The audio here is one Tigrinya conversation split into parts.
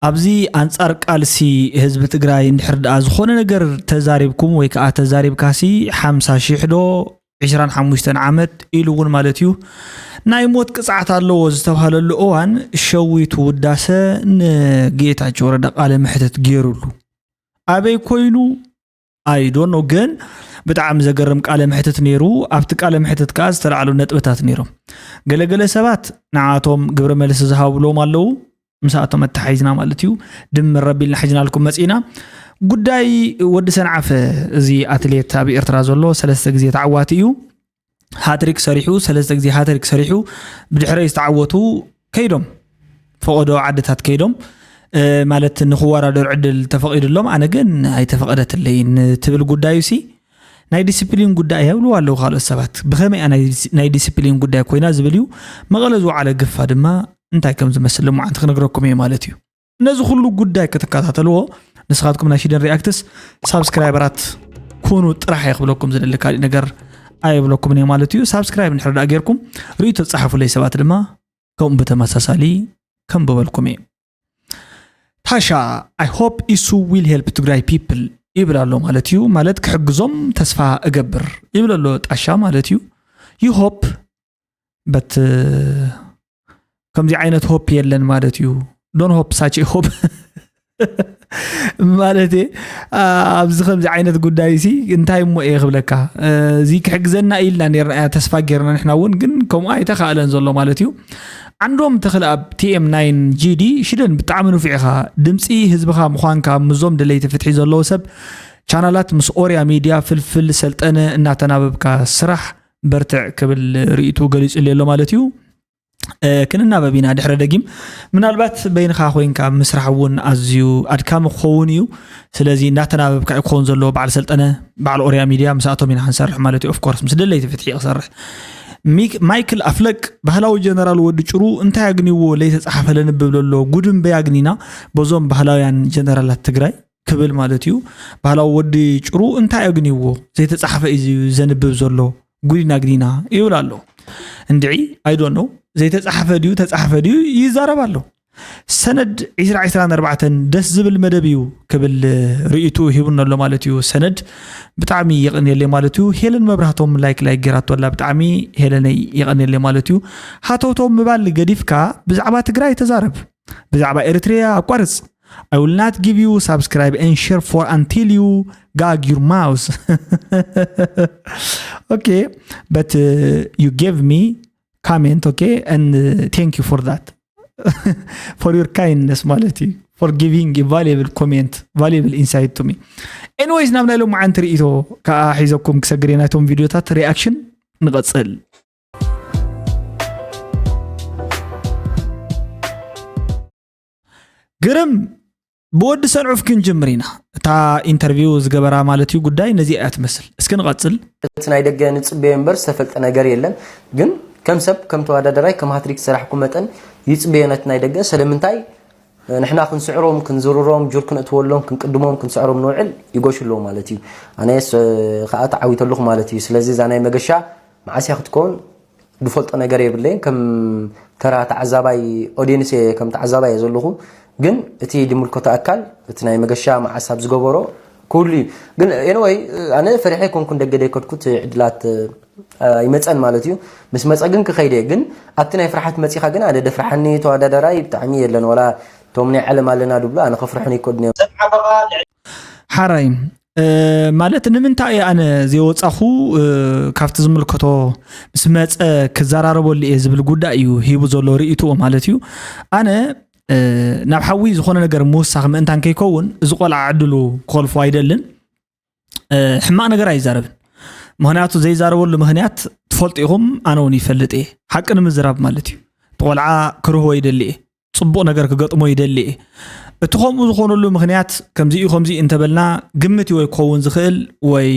ኣብዚ ኣንጻር ቃልሲ ህዝቢ ትግራይ እንድሕር ደኣ ዝኾነ ነገር ተዛሪብኩም ወይ ከዓ ተዛሪብካሲ ሓምሳ ሺሕ ዶ ዕስራን ሓሙሽተን ዓመት ኢሉ እውን ማለት እዩ ናይ ሞት ቅፅዓት ኣለዎ ዝተባሃለሉ እዋን ሸዊቱ ውዳሰ ንጌታቸው ረዳ ቃለ መሕተት ገይሩሉ ኣበይ ኮይኑ ኣይዶኖ ግን ብጣዕሚ ዘገርም ቃለ መሕተት ነይሩ ኣብቲ ቃለ መሕተት ከዓ ዝተላዕሉ ነጥብታት ነይሮም ገለገለ ሰባት ንዓቶም ግብረ መልሲ ዝሃብሎም ኣለዉ ምሳኣቶም ኣተሓሒዝና ማለት እዩ ድምር ረቢልና ሒዝናልኩም መፂና ጉዳይ ወዲ ሰንዓፈ እዚ ኣትሌት ኣብ ኤርትራ ዘሎ ሰለስተ ግዜ ተዓዋቲ እዩ ሃትሪክ ሰሪሑ ሰለስተ ግዜ ሃትሪክ ሰሪሑ ብድሕረይ ዝተዓወቱ ከይዶም ፈቐዶ ዓድታት ከይዶም ማለት ንክወዳደሩ ዕድል ተፈቒዱሎም ኣነ ግን ኣይተፈቐደትለይን ትብል ጉዳዩ ሲ ናይ ዲስፕሊን ጉዳይ እያ ይብልዋ ኣለዉ ካልኦት ሰባት ብኸመይ እያ ናይ ዲስፕሊን ጉዳይ ኮይና ዝብል እዩ መቐለ ዝወዓለ ግፋ ድማ እንታይ ከም ዝመስል ልሙዓንቲ ክነግረኩም እየ ማለት እዩ ነዚ ኩሉ ጉዳይ ክትከታተልዎ ንስኻትኩም ናይ ሽደን ሪኣክትስ ሳብስክራይበራት ኩኑ ጥራሕ እየ ክብለኩም ዝደሊ ካሊእ ነገር ኣይብለኩምን እየ ማለት እዩ ሳብስክራይብ እንድሕር ደኣ ጌርኩም ርእይቶ ጸሓፉለይ ሰባት ድማ ከምኡ ብተመሳሳሊ ከም በበልኩም እየ ታሻ I hope ኢሱ will help ትግራይ people ይብል ኣሎ ማለት እዩ ማለት ክሕግዞም ተስፋ እገብር ይብል ኣሎ ጣሻ ማለት እዩ you hope but ከምዚ ዓይነት hope የለን ማለት እዩ don't hope such a hope ማለት ኣብዚ ከምዚ ዓይነት ጉዳይ ሲ እንታይ እሞ እየ ክብለካ እዚ ክሕግዘና ኢልና ነርና ተስፋ ጌርና ንሕና እውን ግን ከምኡ ኣይተኻእለን ዘሎ ማለት እዩ ዓንዶም ተኽለ ኣብ ቲኤም ናይን ጂዲ ሽደን ብጣዕሚ ንፉዕ ኢኻ ድምፂ ህዝብኻ ምዃንካ ምስዞም ደለይቲ ፍትሒ ዘለዎ ሰብ ቻናላት ምስ ኦርያ ሚድያ ፍልፍል ሰልጠነ እናተናበብካ ስራሕ በርትዕ ክብል ርእይቱ ገሊጹ ኣሎ ማለት እዩ ክንናበብ ኢና ድሕረ ደጊም ምናልባት በይንኻ ኮይንካ ምስራሕ እውን ኣዝዩ ኣድካሚ ክኸውን እዩ ስለዚ እናተናበብካ እዩ ክኸውን ዘለዎ በዓል ሰልጠነ በዓል ኦርያ ሚድያ ምስኣቶም ኢና ክንሰርሕ ማለት እዩ ኦፍኮርስ ምስ ደለይቲ ፍትሒ ክሰርሕ ማይክል ኣፍለቅ ባህላዊ ጀነራል ወዲ ጭሩ እንታይ ኣግንይዎ ለይተፃሓፈ ለንብብ ለሎ ጉድምበይ ኣግኒና በዞም ባህላውያን ጀነራላት ትግራይ ክብል ማለት እዩ ባህላዊ ወዲ ጭሩ እንታይ ኣግንይዎ ዘይተፃሓፈ እዩ ዘንብብ ዘሎ ጉዲና ግዲና ይብል ኣሎ እንድዒ ኣይዶኖ ዘይተፃሓፈ ድዩ ተፃሓፈ ድዩ ይዛረብ ኣሎ ሰነድ ዕስራ ዕስራን ኣርባዕተን ደስ ዝብል መደብ እዩ ክብል ርእይቱ ሂቡና ኣሎ ማለት እዩ ሰነድ ብጣዕሚ የቐንየለይ ማለት እዩ ሄለን መብራህቶም ላይክ ላይክ ጌራቶ ኣላ ብጣዕሚ ሄለነይ የቐንየለይ ማለት እዩ ሃተውተው ምባል ገዲፍካ ብዛዕባ ትግራይ ተዛረብ ብዛዕባ ኤርትሪያ ኣቋርፅ I will not give you subscribe and share for until you gag your mouth. okay, but uh, you gave me comment, okay, and uh, thank you for that. for your kindness ማለት እዩ for giving a valuable comment valuable insight to me anyways ናብ ናይ ሎም ዓንቲ ርእቶ ከዓ ሒዘኩም ክሰግር ናይቶም ቪድዮታት reaction ንቐፅል ግርም ብወዲ ሰንዑፍ ክንጅምር ኢና እታ ኢንተርቪው ዝገበራ ማለት እዩ ጉዳይ ነዚ እያ ትመስል እስኪ ንቐፅል እቲ ናይ ደገ ንፅበዮ እምበር ዝተፈልጠ ነገር የለን ግን ከም ሰብ ከም ተወዳደራይ ከም ሃትሪክ ዝሰራሕኩ መጠን ይፅበዮ ነቲ ናይ ደገ ስለምንታይ ንሕና ክንስዕሮም ክንዝርሮም ጁር ክንእትወሎም ክንቅድሞም ክንስዕሮም ንውዕል ይጎሹ ኣለዉ ማለት እዩ ኣነስ ከዓ ተዓዊተ ኣለኹ ማለት እዩ ስለዚ እዛ ናይ መገሻ መዓስያ ክትከውን ዝፈልጦ ነገር የብለይን ከም ተራ ተዓዛባይ ኦድየንስ እየ ከም ተዓዛባይ እየ ዘለኹ ግን እቲ ዝምልከቶ ኣካል እቲ ናይ መገሻ መዓስ ኣብ ዝገበሮ ክህሉ እዩ ግን ኤንወይ ኣነ ፈሪሐ ኣይኮንኩን ደገ ደይከድኩት ዕድላት ኣይመፀን ማለት እዩ ምስ መፀ ግን ክኸይደ ግን ኣብቲ ናይ ፍርሓት መፂኻ ግን ኣደ ደፍርሓኒ ተወዳዳራይ ብጣዕሚ የለን ዋላ እቶም ናይ ዓለም ኣለና ድብሉ ኣነ ከፍርሑን ይከድን እዮም ሓራይ ማለት ንምንታይ እየ ኣነ ዘይወፃኹ ካብቲ ዝምልከቶ ምስ መፀ ክዘራረበሉ እየ ዝብል ጉዳይ እዩ ሂቡ ዘሎ ርእይትኡ ማለት እዩ ኣነ ናብ ሓዊ ዝኾነ ነገር ምውሳኽ ምእንታን ከይከውን እዚ ቆልዓ ዕድሉ ክኸልፎ ኣይደልን ሕማቕ ነገር ኣይዛረብን ምክንያቱ ዘይዛረበሉ ምክንያት ትፈልጡ ኢኹም ኣነ እውን ይፈልጥ እየ ሓቂ ንምዝራብ ማለት እዩ እቲ ቆልዓ ክርህቦ ይደሊ እየ ፅቡቕ ነገር ክገጥሞ ይደሊ እየ እቲ ከምኡ ዝኾነሉ ምክንያት ከምዚ እዩ ከምዚ እንተበልና ግምት ወይ ክኸውን ዝኽእል ወይ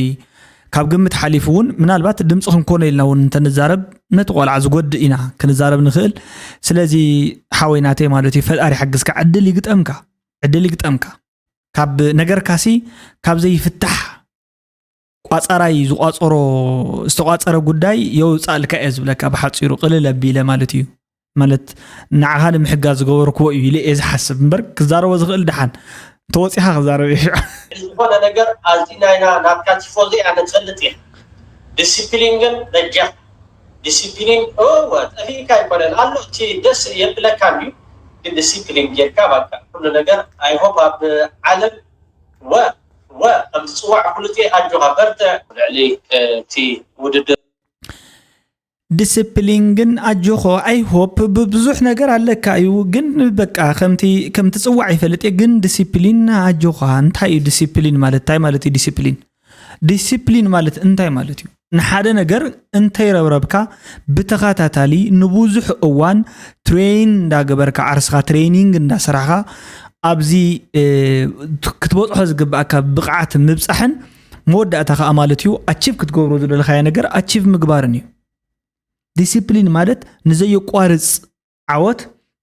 ካብ ግምት ሓሊፉ እውን ምናልባት ድምፂ ክንኮነ ኢልና እውን እንተንዛረብ ነቲ ቆልዓ ዝጎድእ ኢና ክንዛረብ ንኽእል ስለዚ ሓወይ ናተይ ማለት እዩ ፈጣሪ ሓግዝካ ዕድል ይግጠምካ ዕድል ይግጠምካ ካብ ነገርካሲ ካብ ዘይፍታሕ ቋፃራይ ዝቋፀሮ ዝተቋፀረ ጉዳይ የውፃእልካ እየ ዝብለካ ብሓፂሩ ቅልል ኣቢለ ማለት እዩ ማለት ንዓኻ ንምሕጋዝ ዝገበርክዎ እዩ ኢለ እየ ዝሓስብ እምበር ክዛረቦ ዝኽእል ደሓን እንተወፂኻ ክዛረብ እየ ሽዑ። ዝኾነ ነገር ኣዚና ኢና ናትካ ቲፎዞ እያ ንፈልጥ እየ። ዲሲፕሊን ግን በጃ ዲሲፕሊን እወ ጠፊእካ ኣይኮነን ኣሎ እቲ ደስ የብለካ እንድዩ ግን ዲሲፕሊን ጌርካ ባካ ኩሉ ነገር ኣይሆፕ ኣብ ዓለም ወ ወ ከም ትፅዋዕ ፍሉጥ እየ ኣጆኻ በርትዕ ልዕሊ እቲ ውድድር ዲስፕሊን ግን ኣጆኾ ኣይሆፕ ብብዙሕ ነገር ኣለካ እዩ ግን በቃ ከምቲ ከምቲ ፅዋዕ ይፈልጥ እየ ግን ዲስፕሊን ኣጆኻ እንታይ እዩ ዲስፕሊን ማለት እንታይ ማለት እዩ ዲስፕሊን ዲስፕሊን ማለት እንታይ ማለት እዩ ንሓደ ነገር እንተይረብረብካ ብተኸታታሊ ንብዙሕ እዋን ትሬን እንዳገበርካ ዓርስኻ ትሬኒንግ እንዳሰራሕካ ኣብዚ ክትበፅሖ ዝግባእካ ብቕዓት ምብፃሕን መወዳእታ ከዓ ማለት እዩ ኣቺቭ ክትገብሮ ዝደለካዮ ነገር ኣቺቭ ምግባርን እዩ ዲሲፕሊን ማለት ንዘየቋርፅ ዓወት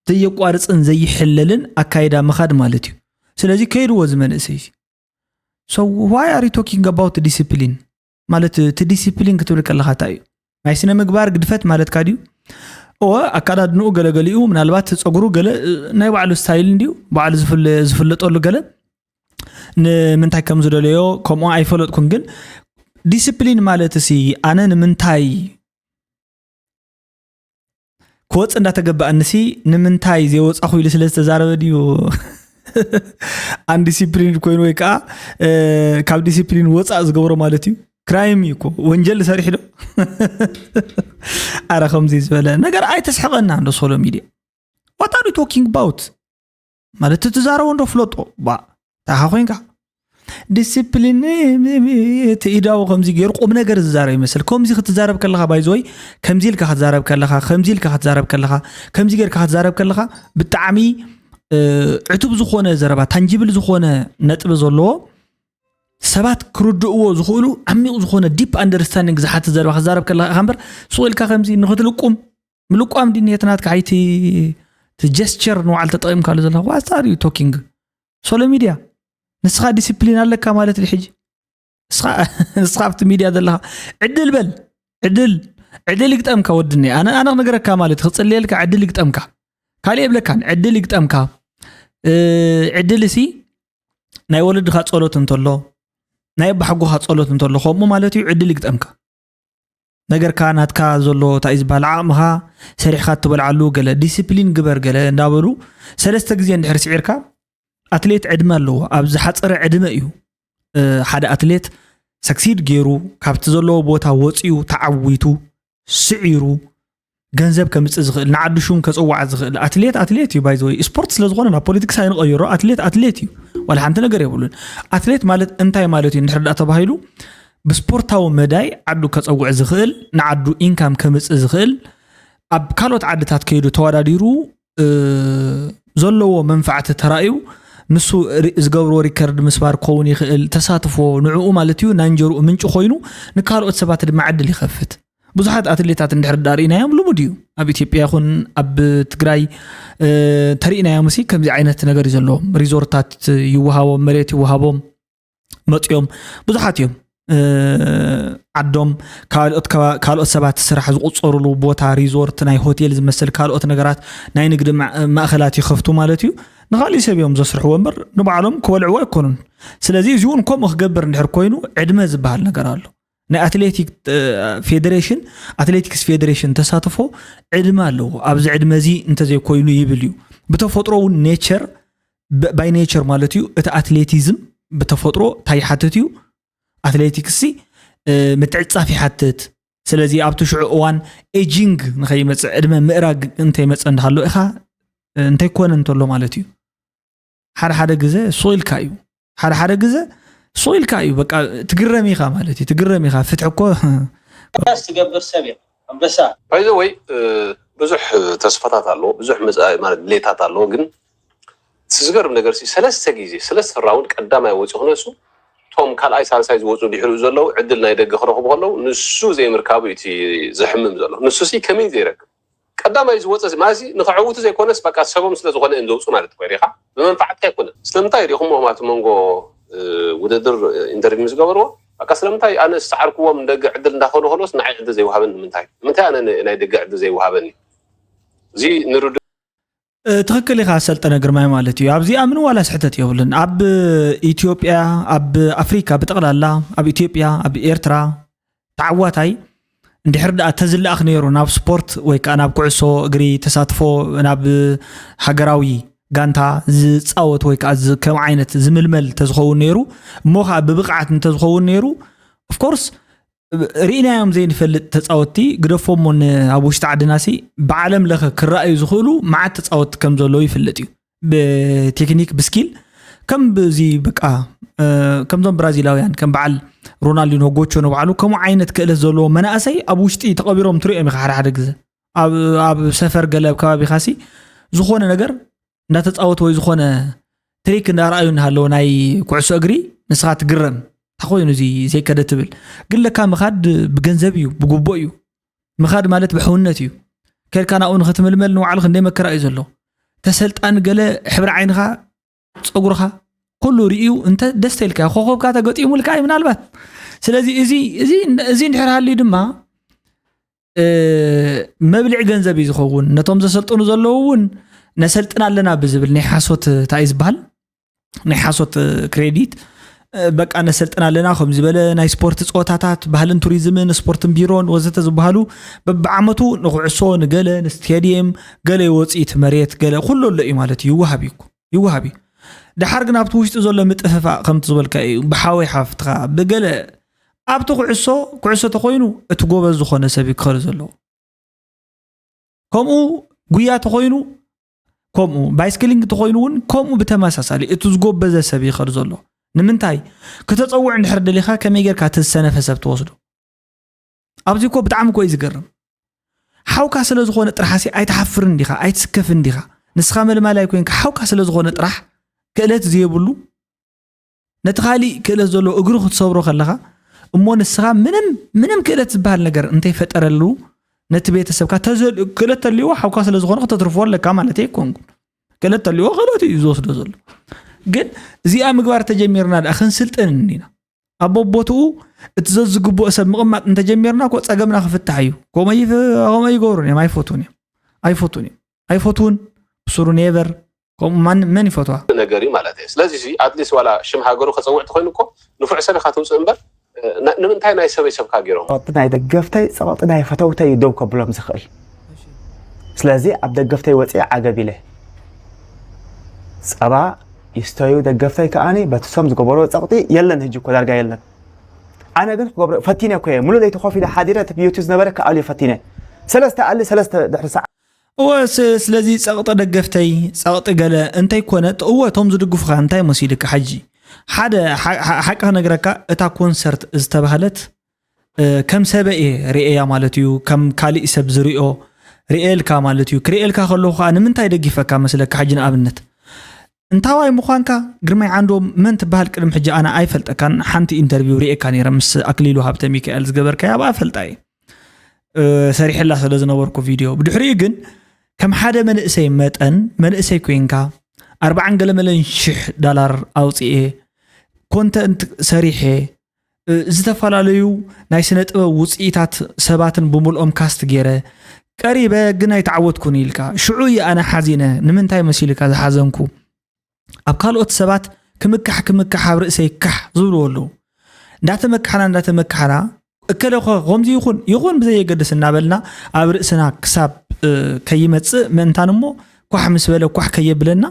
ዘየቋርፅን ዘይሕለልን ኣካይዳ ምኻድ ማለት እዩ ስለዚ ከይድዎ እዚ መንእሰይ እዚ so why are you talking about discipline ማለት እቲ ዲሲፕሊን ክትብል ከለካ እንታይ እዩ ናይ ስነ ምግባር ግድፈት ማለትካ ድዩ እወ ኣካዳድንኡ ገለገሊኡ ምናልባት ፀጉሩ ገለ ናይ ባዕሉ ስታይል እንድዩ ባዕሉ ዝፍለጠሉ ገለ ንምንታይ ከም ዝደለዮ ከምኡ ኣይፈለጥኩን ግን ዲስፕሊን ማለት ሲ ኣነ ንምንታይ ክወፅእ እንዳተገበኣኒ ሲ ንምንታይ ዘይወፃኹ ኢሉ ስለ ዝተዛረበ ድዩ ኣንዲሲፕሊን ኮይኑ ወይ ከዓ ካብ ዲሲፕሊን ወፃእ ዝገብሮ ማለት እዩ ክራይም እዩ እኮ ወንጀል ሰሪሕ ዶ ኣረ ከምዚ ዝበለ ነገር ኣይተስሕቀና እንዶ ሶሎ ሚድያ what are you talking about ማለት ትዛረቦ እንዶ ፍለጦ ባ ታኻ ኮይንካ ዲስፕሊን እቲ ኢዳዊ ከምዚ ገይሩ ቁም ነገር ዝዛረብ ይመስል ከምዚ ክትዛረብ ከለካ ባይዘወይ ከምዚ ኢልካ ክትዛረብ ከለካ ከምዚ ኢልካ ክትዛረብ ከለካ ከምዚ ጌርካ ክትዛረብ ከለካ ብጣዕሚ ዕቱብ ዝኾነ ዘረባ ታንጅብል ዝኾነ ነጥቢ ዘለዎ ሰባት ክርድእዎ ዝኽእሉ ዓሚቕ ዝኾነ ዲፕ ኣንደርስታንዲንግ ዝሓትት ዘረባ ክትዛረብ ከለካ ኢኻ እምበር ሱቕ ኢልካ ከምዚ ንክትልቁም ምልቋም ድንየት ናትካ ሓይቲ ጀስቸር ንባዕል ተጠቒምካሉ ዘለካ ዋት ኣር ዩ ቶኪንግ ሶሎ ሚድያ ንስኻ ዲስፕሊን ኣለካ ማለት ድዩ ሕጂ ንስኻ ኣብቲ ሚድያ ዘለኻ ዕድል በል ዕድል ዕድል ይግጠምካ ወድኒ ኣነ ኣነ ክነግረካ ማለት ክፅልየልካ ዕድል ይግጠምካ ካልእ የብለካን ዕድል ይግጠምካ ዕድል እሲ ናይ ወለድኻ ፀሎት እንተሎ ናይ ኣባሓጎኻ ፀሎት እንተሎ ከምኡ ማለት እዩ ዕድል ይግጠምካ ነገርካ ናትካ ዘሎ እንታይ ዝበሃል ዓቕምኻ ሰሪሕካ እትበልዓሉ ገለ ዲስፕሊን ግበር ገለ እንዳበሉ ሰለስተ ግዜ እንድሕር ስዒርካ ኣትሌት ዕድመ ኣለዎ ኣብ ዝሓፀረ ዕድመ እዩ ሓደ ኣትሌት ሰክሲድ ገይሩ ካብቲ ዘለዎ ቦታ ወፂኡ ተዓዊቱ ስዒሩ ገንዘብ ከምፅእ ዝኽእል ንዓዱ ሹም ከፅዋዓ ዝኽእል ኣትሌት ኣትሌት እዩ ባይዘወይ ስፖርት ስለዝኾነ ናብ ፖለቲክስ ኣይንቐይሮ ኣትሌት ኣትሌት እዩ ዋላ ሓንቲ ነገር የብሉን ኣትሌት ማለት እንታይ ማለት እዩ እንድሕር ዳ ተባሂሉ ብስፖርታዊ መዳይ ዓዱ ከፀውዕ ዝኽእል ንዓዱ ኢንካም ከምፅእ ዝኽእል ኣብ ካልኦት ዓድታት ከይዱ ተወዳዲሩ ዘለዎ መንፋዕቲ ተራእዩ ንሱ ዝገብሮ ሪከርድ ምስባር ክኸውን ይኽእል ተሳትፎ ንዕኡ ማለት እዩ ናይ እንጀርኡ ምንጪ ኮይኑ ንካልኦት ሰባት ድማ ዕድል ይኸፍት ብዙሓት ኣትሌታት እንድሕር ዳ ርኢናዮም ልሙድ እዩ ኣብ ኢትዮጵያ ይኹን ኣብ ትግራይ ተርኢናዮም ሲ ከምዚ ዓይነት ነገር እዩ ዘለዎም ሪዞርታት ይወሃቦም መሬት ይወሃቦም መፅኦም ብዙሓት እዮም ዓዶም ካልኦት ሰባት ስራሕ ዝቁፀሩሉ ቦታ ሪዞርት ናይ ሆቴል ዝመስል ካልኦት ነገራት ናይ ንግዲ ማእኸላት ይኸፍቱ ማለት እዩ ንካሊእ ሰብ እዮም ዘስርሕዎ እምበር ንባዕሎም ክበልዕዎ ኣይኮኑን ስለዚ እዚ እውን ከምኡ ክገብር እንድሕር ኮይኑ ዕድመ ዝበሃል ነገር ኣሎ ናይ ኣትሌቲክ ፌዴሬሽን ኣትሌቲክስ ፌዴሬሽን ተሳትፎ ዕድመ ኣለዎ ኣብዚ ዕድመ እዚ እንተዘይኮይኑ ይብል እዩ ብተፈጥሮ እውን ኔቸር ባይ ኔቸር ማለት እዩ እቲ ኣትሌቲዝም ብተፈጥሮ እንታይ ይሓትት እዩ ኣትሌቲክስ ምትዕፃፍ ይሓትት ስለዚ ኣብቲ ሽዑ እዋን ኤጂንግ ንኸይመፅእ ዕድመ ምእራግ እንተይመፀ እንዳሃሎ ኢኻ እንተይኮነ እንተሎ ማለት እዩ ሓደ ሓደ ግዘ ሱቕ ኢልካ እዩ ሓደ ሓደ ግዘ ሱቕ ኢልካ እዩ በቃ ትግረም ኢኻ ማለት እዩ ትግረም ኢኻ ፍትሒ እኮ ትገብር ሰብ እየ ኣንበሳ ባይዘወይ ብዙሕ ተስፋታት ኣለዎ ብዙሕ መፃኢ ማለት ድሌታት ኣለዎ ግን እቲ ዝገርም ነገር ሲ ሰለስተ ግዜ ሰለስተ ራውንድ ቀዳማይ ወፂኡ ክነሱ እቶም ካልኣይ ሳልሳይ ዝወፁ ድሕሪኡ ዘለዉ ዕድል ናይ ደገ ክረኽቡ ከለዉ ንሱ ዘይምርካቡ እቲ ዘሕምም ዘሎ ንሱ ሲ ከመይ ዘይረክብ ቀዳማይ ዝወፀ ማለት ንክዕውቱ ዘይኮነስ በቃ ሰቦም ስለ ዝኾነ እዮም ዘውፁ ማለት እኮ ሪኻ ብመንፋዕትካ ኣይኮነ ስለምንታይ ሪኹሞ ማቲ መንጎ ውድድር ኢንተርቪው ምስ ገበርዎ በቃ ስለምንታይ ኣነ ዝሰዓርክዎም ንደገ ዕድል እንዳኸዱ ከለስ ንዓይ ዕድል ዘይወሃበኒ ንምንታይ ንምንታይ ኣነ ናይ ደገ ዕድል ዘይወሃበኒ እዚ ንርዱ ትክክል ኢኻ ሰልጠነ ግርማይ ማለት እዩ። ኣብዚኣ ምን ዋላ ስሕተት የብሉን። ኣብ ኢትዮጵያ፣ ኣብ ኣፍሪካ ብጠቕላላ፣ ኣብ ኢትዮጵያ፣ ኣብ ኤርትራ ተዓዋታይ እንድሕር ደኣ ተዝለኣኽ ነይሩ ናብ ስፖርት ወይ ከዓ ናብ ኩዕሶ እግሪ ተሳትፎ ናብ ሃገራዊ ጋንታ ዝፃወት ወይ ከዓ ከም ዓይነት ዝምልመል ተዝኸውን ነይሩ እሞ ከዓ ብብቕዓት እንተዝኸውን ነይሩ ኦፍኮርስ ርኢናዮም ዘይንፈልጥ ተፃወትቲ ግደፎሞ ኣብ ውሽጢ ዓድናሲ ብዓለም ለኸ ክረኣዩ ዝኽእሉ መዓት ተፃወትቲ ከም ዘለዉ ይፍለጥ እዩ። ብቴክኒክ ብስኪል ከም ብዚ በቃ ከምዞም ብራዚላውያን ከም በዓል ሮናልዲኖ ጎቾ ንባዕሉ ከምኡ ዓይነት ክእለት ዘለዎ መናእሰይ ኣብ ውሽጢ ተቐቢሮም ትሪኦም ኢኻ ሓደ ሓደ ግዜ ኣብ ሰፈር ገለ ኣብ ከባቢኻሲ ዝኾነ ነገር እንዳተፃወቱ ወይ ዝኾነ ትሪክ እንዳረኣዩ እናሃለዉ ናይ ኩዕሶ እግሪ ንስኻ ትግረም እንታይ ኮይኑ እዚ ዘይከደ ትብል ግን ለካ ምኻድ ብገንዘብ እዩ ብጉቦ እዩ ምኻድ ማለት ብሕውነት እዩ ከድካ ናብኡ ንኽትምልመል ንባዕሉ ክንደይ መከራ እዩ ዘሎ ተሰልጣን ገለ ሕብሪ ዓይንኻ ፀጉርኻ ኩሉ ርእዩ እንተ ደስ ተልካ ኮኸብካ ተገጢሙልካ እዩ ምናልባት ስለዚ እዚ እዚ እዚ እንድሕር ሃልዩ ድማ መብልዒ ገንዘብ እዩ ዝኸውን ነቶም ዘሰልጥኑ ዘለዉ እውን ነሰልጥን ኣለና ብዝብል ናይ ሓሶት እንታይ ዝበሃል ናይ ሓሶት ክሬዲት በቃ ነሰልጥን ኣለና ከም ዝበለ ናይ ስፖርት ፀወታታት ባህልን ቱሪዝምን ስፖርትን ቢሮን ወዘተ ዝበሃሉ በብዓመቱ ንኩዕሶ ንገለ ንስቴድየም ገለ ወፅኢት መሬት ገለ ኩሉ ኣሎ እዩ ማለት እዩ ይወሃብ እዩ ይወሃብ እዩ ድሓር ግን ኣብቲ ውሽጢ ዘሎ ምጥፍፋእ ከምቲ ዝበልካ እዩ ብሓወይ ሓፍትኻ ብገለ ኣብቲ ኩዕሶ ኩዕሶ ተኮይኑ እቲ ጎበዝ ዝኾነ ሰብ ክኸል ዘለዎ ከምኡ ጉያ ተኾይኑ ከምኡ ባይስክሊንግ ተኾይኑ እውን ከምኡ ብተመሳሳሊ እቲ ዝጎበዘ ሰብ ይኸድ ዘሎ ንምንታይ ክተፀውዕ እንድሕር ደሊኻ ከመይ ጌርካ እቲ ዝሰነፈ ሰብ ትወስዶ ኣብዚ እኮ ብጣዕሚ እኮ እዩ ዝገርም ሓውካ ስለ ዝኾነ ጥራሓሲ ኣይትሓፍርን ዲኻ ኣይትስከፍን ዲኻ ንስኻ መልማላይ ኮይንካ ሓውካ ስለ ዝኾነ ጥራሕ ክእለት ዝየብሉ ነቲ ካሊእ ክእለት ዘለዎ እግሩ ክትሰብሮ ከለኻ እሞ ንስኻ ምንም ምንም ክእለት ዝበሃል ነገር እንተይፈጠረሉ ነቲ ቤተሰብካ ክእለት ተልዎ ሓውካ ስለ ዝኾነ ክተትርፎ ኣለካ ማለት ኣይኮንኩን ክእለት ተልዎ ክእለት እዩ ዝወስዶ ዘሎ ግን እዚኣ ምግባር ተጀሚርና ደኣ ክንስልጥን እንዲና ኣብ ቦቦትኡ እቲ ዘዝግብኦ ሰብ ምቕማጥ እንተጀሚርና ኮ ፀገምና ክፍታሕ እዩ ኮመይ ይገብሩን እዮም ኣይፈቱን እዮም ኣይፈቱን እዮም ኣይፈትውን ብስሩ ኔቨር ከምኡ ማን መን ይፈትዋ ነገር እዩ ማለት እዩ ስለዚ ኣትሊስት ዋላ ሽም ሃገሩ ከፀውዕ ተኮይኑ እኮ ንፉዕ ሰብ ኢካ ትውፅእ እምበር ንምንታይ ናይ ሰበይ ሰብካ ገይሮም ጸቕጢ ናይ ደገፍተይ ጸቕጢ ናይ ፈተውተይ እዩ ደው ከብሎም ዝኽእል ስለዚ ኣብ ደገፍተይ ወፅየ ዓገብ ኢለ ጸባ ይስተዩ ደገፍተይ ከዓኒ በቲ ሶም ዝገበሮ ጸቕጢ የለን ህጂ እኮ ዳርጋ የለን ኣነ ግን ክገብሮ ፈቲነ እኮ እየ ሙሉ ለይቲ ኮፍ ኢለ ሓዲረ እቲ ዩቱብ ዝነበረ ክኣልዮ ፈቲነ ሰለስተ ኣሊ ሰለስተ ድሕሪ ሰዓት እወ ስለዚ ጸቕጢ ደገፍተይ ጸቕጢ ገለ እንተይኮነ እወ እቶም ዝድግፉኻ እንታይ መሲልካ ሕጂ ሓደ ሓቂ ክነግረካ እታ ኮንሰርት ዝተባህለት ከም ሰበ እየ ርእያ ማለት እዩ ከም ካሊእ ሰብ ዝሪኦ ርእየልካ ማለት እዩ ክርእየልካ ከለኹ ከዓ ንምንታይ ደጊፈካ መስለካ ሕጂ ንኣብነት እንታዋይ ምዃንካ ግርማይ ዓንዶም መን ትበሃል ቅድሚ ሕጂ ኣነ ኣይፈልጠካን ሓንቲ ኢንተርቪው ርእየካ ነይረ ምስ ኣክሊሉ ሃብተ ሚካኤል ዝገበርካያ ኣብኣ ፈልጣ እየ ሰሪሐላ ስለ ዝነበርኩ ቪድዮ ብድሕሪኡ ግን ከም ሓደ መንእሰይ መጠን መንእሰይ ኮይንካ ኣርባዓን ገለመለን ሽሕ ዳላር ኣውፅኤ ኮንተንት ሰሪሐ ዝተፈላለዩ ናይ ስነ ጥበብ ውፅኢታት ሰባትን ብምልኦም ካስት ገይረ ቀሪበ ግን ኣይተዓወትኩን ኢልካ ሽዑ እየ ኣነ ሓዚነ ንምንታይ መሲልካ ዝሓዘንኩ ኣብ ካልኦት ሰባት ክምካሕ ክምካሕ ኣብ ርእሰይ ካሕ ዝብልዎ ኣለዉ እንዳተመካሕና እንዳተመካሕና እከለ ኸ ከምዚ ይኹን ይኹን ብዘየገድስ እናበልና ኣብ ርእስና ክሳብ ከይመፅእ ምእንታን እሞ ኳሕ ምስ በለ ኳሕ ከየብለና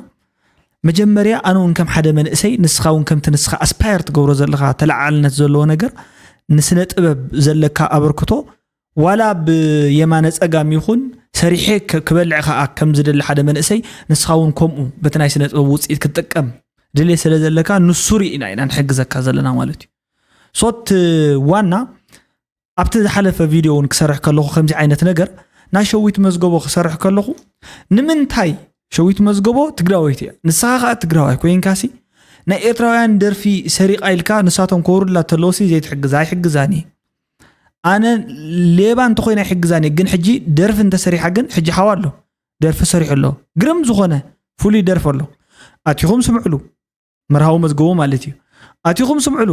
መጀመርያ ኣነ እውን ከም ሓደ መንእሰይ ንስኻ እውን ከምቲ ንስኻ ኣስፓየር ትገብሮ ዘለኻ ተለዓልነት ዘለዎ ነገር ንስነ ጥበብ ዘለካ ኣበርክቶ ዋላ ብየማነ ጸጋም ይኹን ሰሪሐ ክበልዕ ከኣ ከም ዝደሊ ሓደ መንእሰይ ንስኻ እውን ከምኡ በቲ ናይ ስነ ጥበብ ውፅኢት ክትጥቀም ድሌት ስለ ዘለካ ንሱ ርኢና ኢና ንሕግዘካ ዘለና ማለት እዩ ሶት ዋና ኣብቲ ዝሓለፈ ቪድዮ እውን ክሰርሕ ከለኹ ከምዚ ዓይነት ነገር ናይ ሸዊት መዝገቦ ክሰርሕ ከለኹ ንምንታይ ሸዊት መዝገቦ ትግራወይቲ እያ ንስኻ ከዓ ትግራዋይ ኮይንካሲ ናይ ኤርትራውያን ደርፊ ሰሪቓ ኢልካ ንሳቶም ከውርድላ ተለውሲ ዘይትሕግዛ ኣይሕግዛን እየ ኣነ ሌባ እንተኮይነ ኣይሕግዛን እየ ግን ሕጂ ደርፊ እንተሰሪሓ ግን ሕጂ ሓዋ ኣሎ ደርፊ ሰሪሑ ኣሎ ግርም ዝኾነ ፍሉይ ደርፊ ኣሎ ኣቲኹም ስምዕሉ መርሃዊ መዝገቦ ማለት እዩ ኣቲኹም ስምዕሉ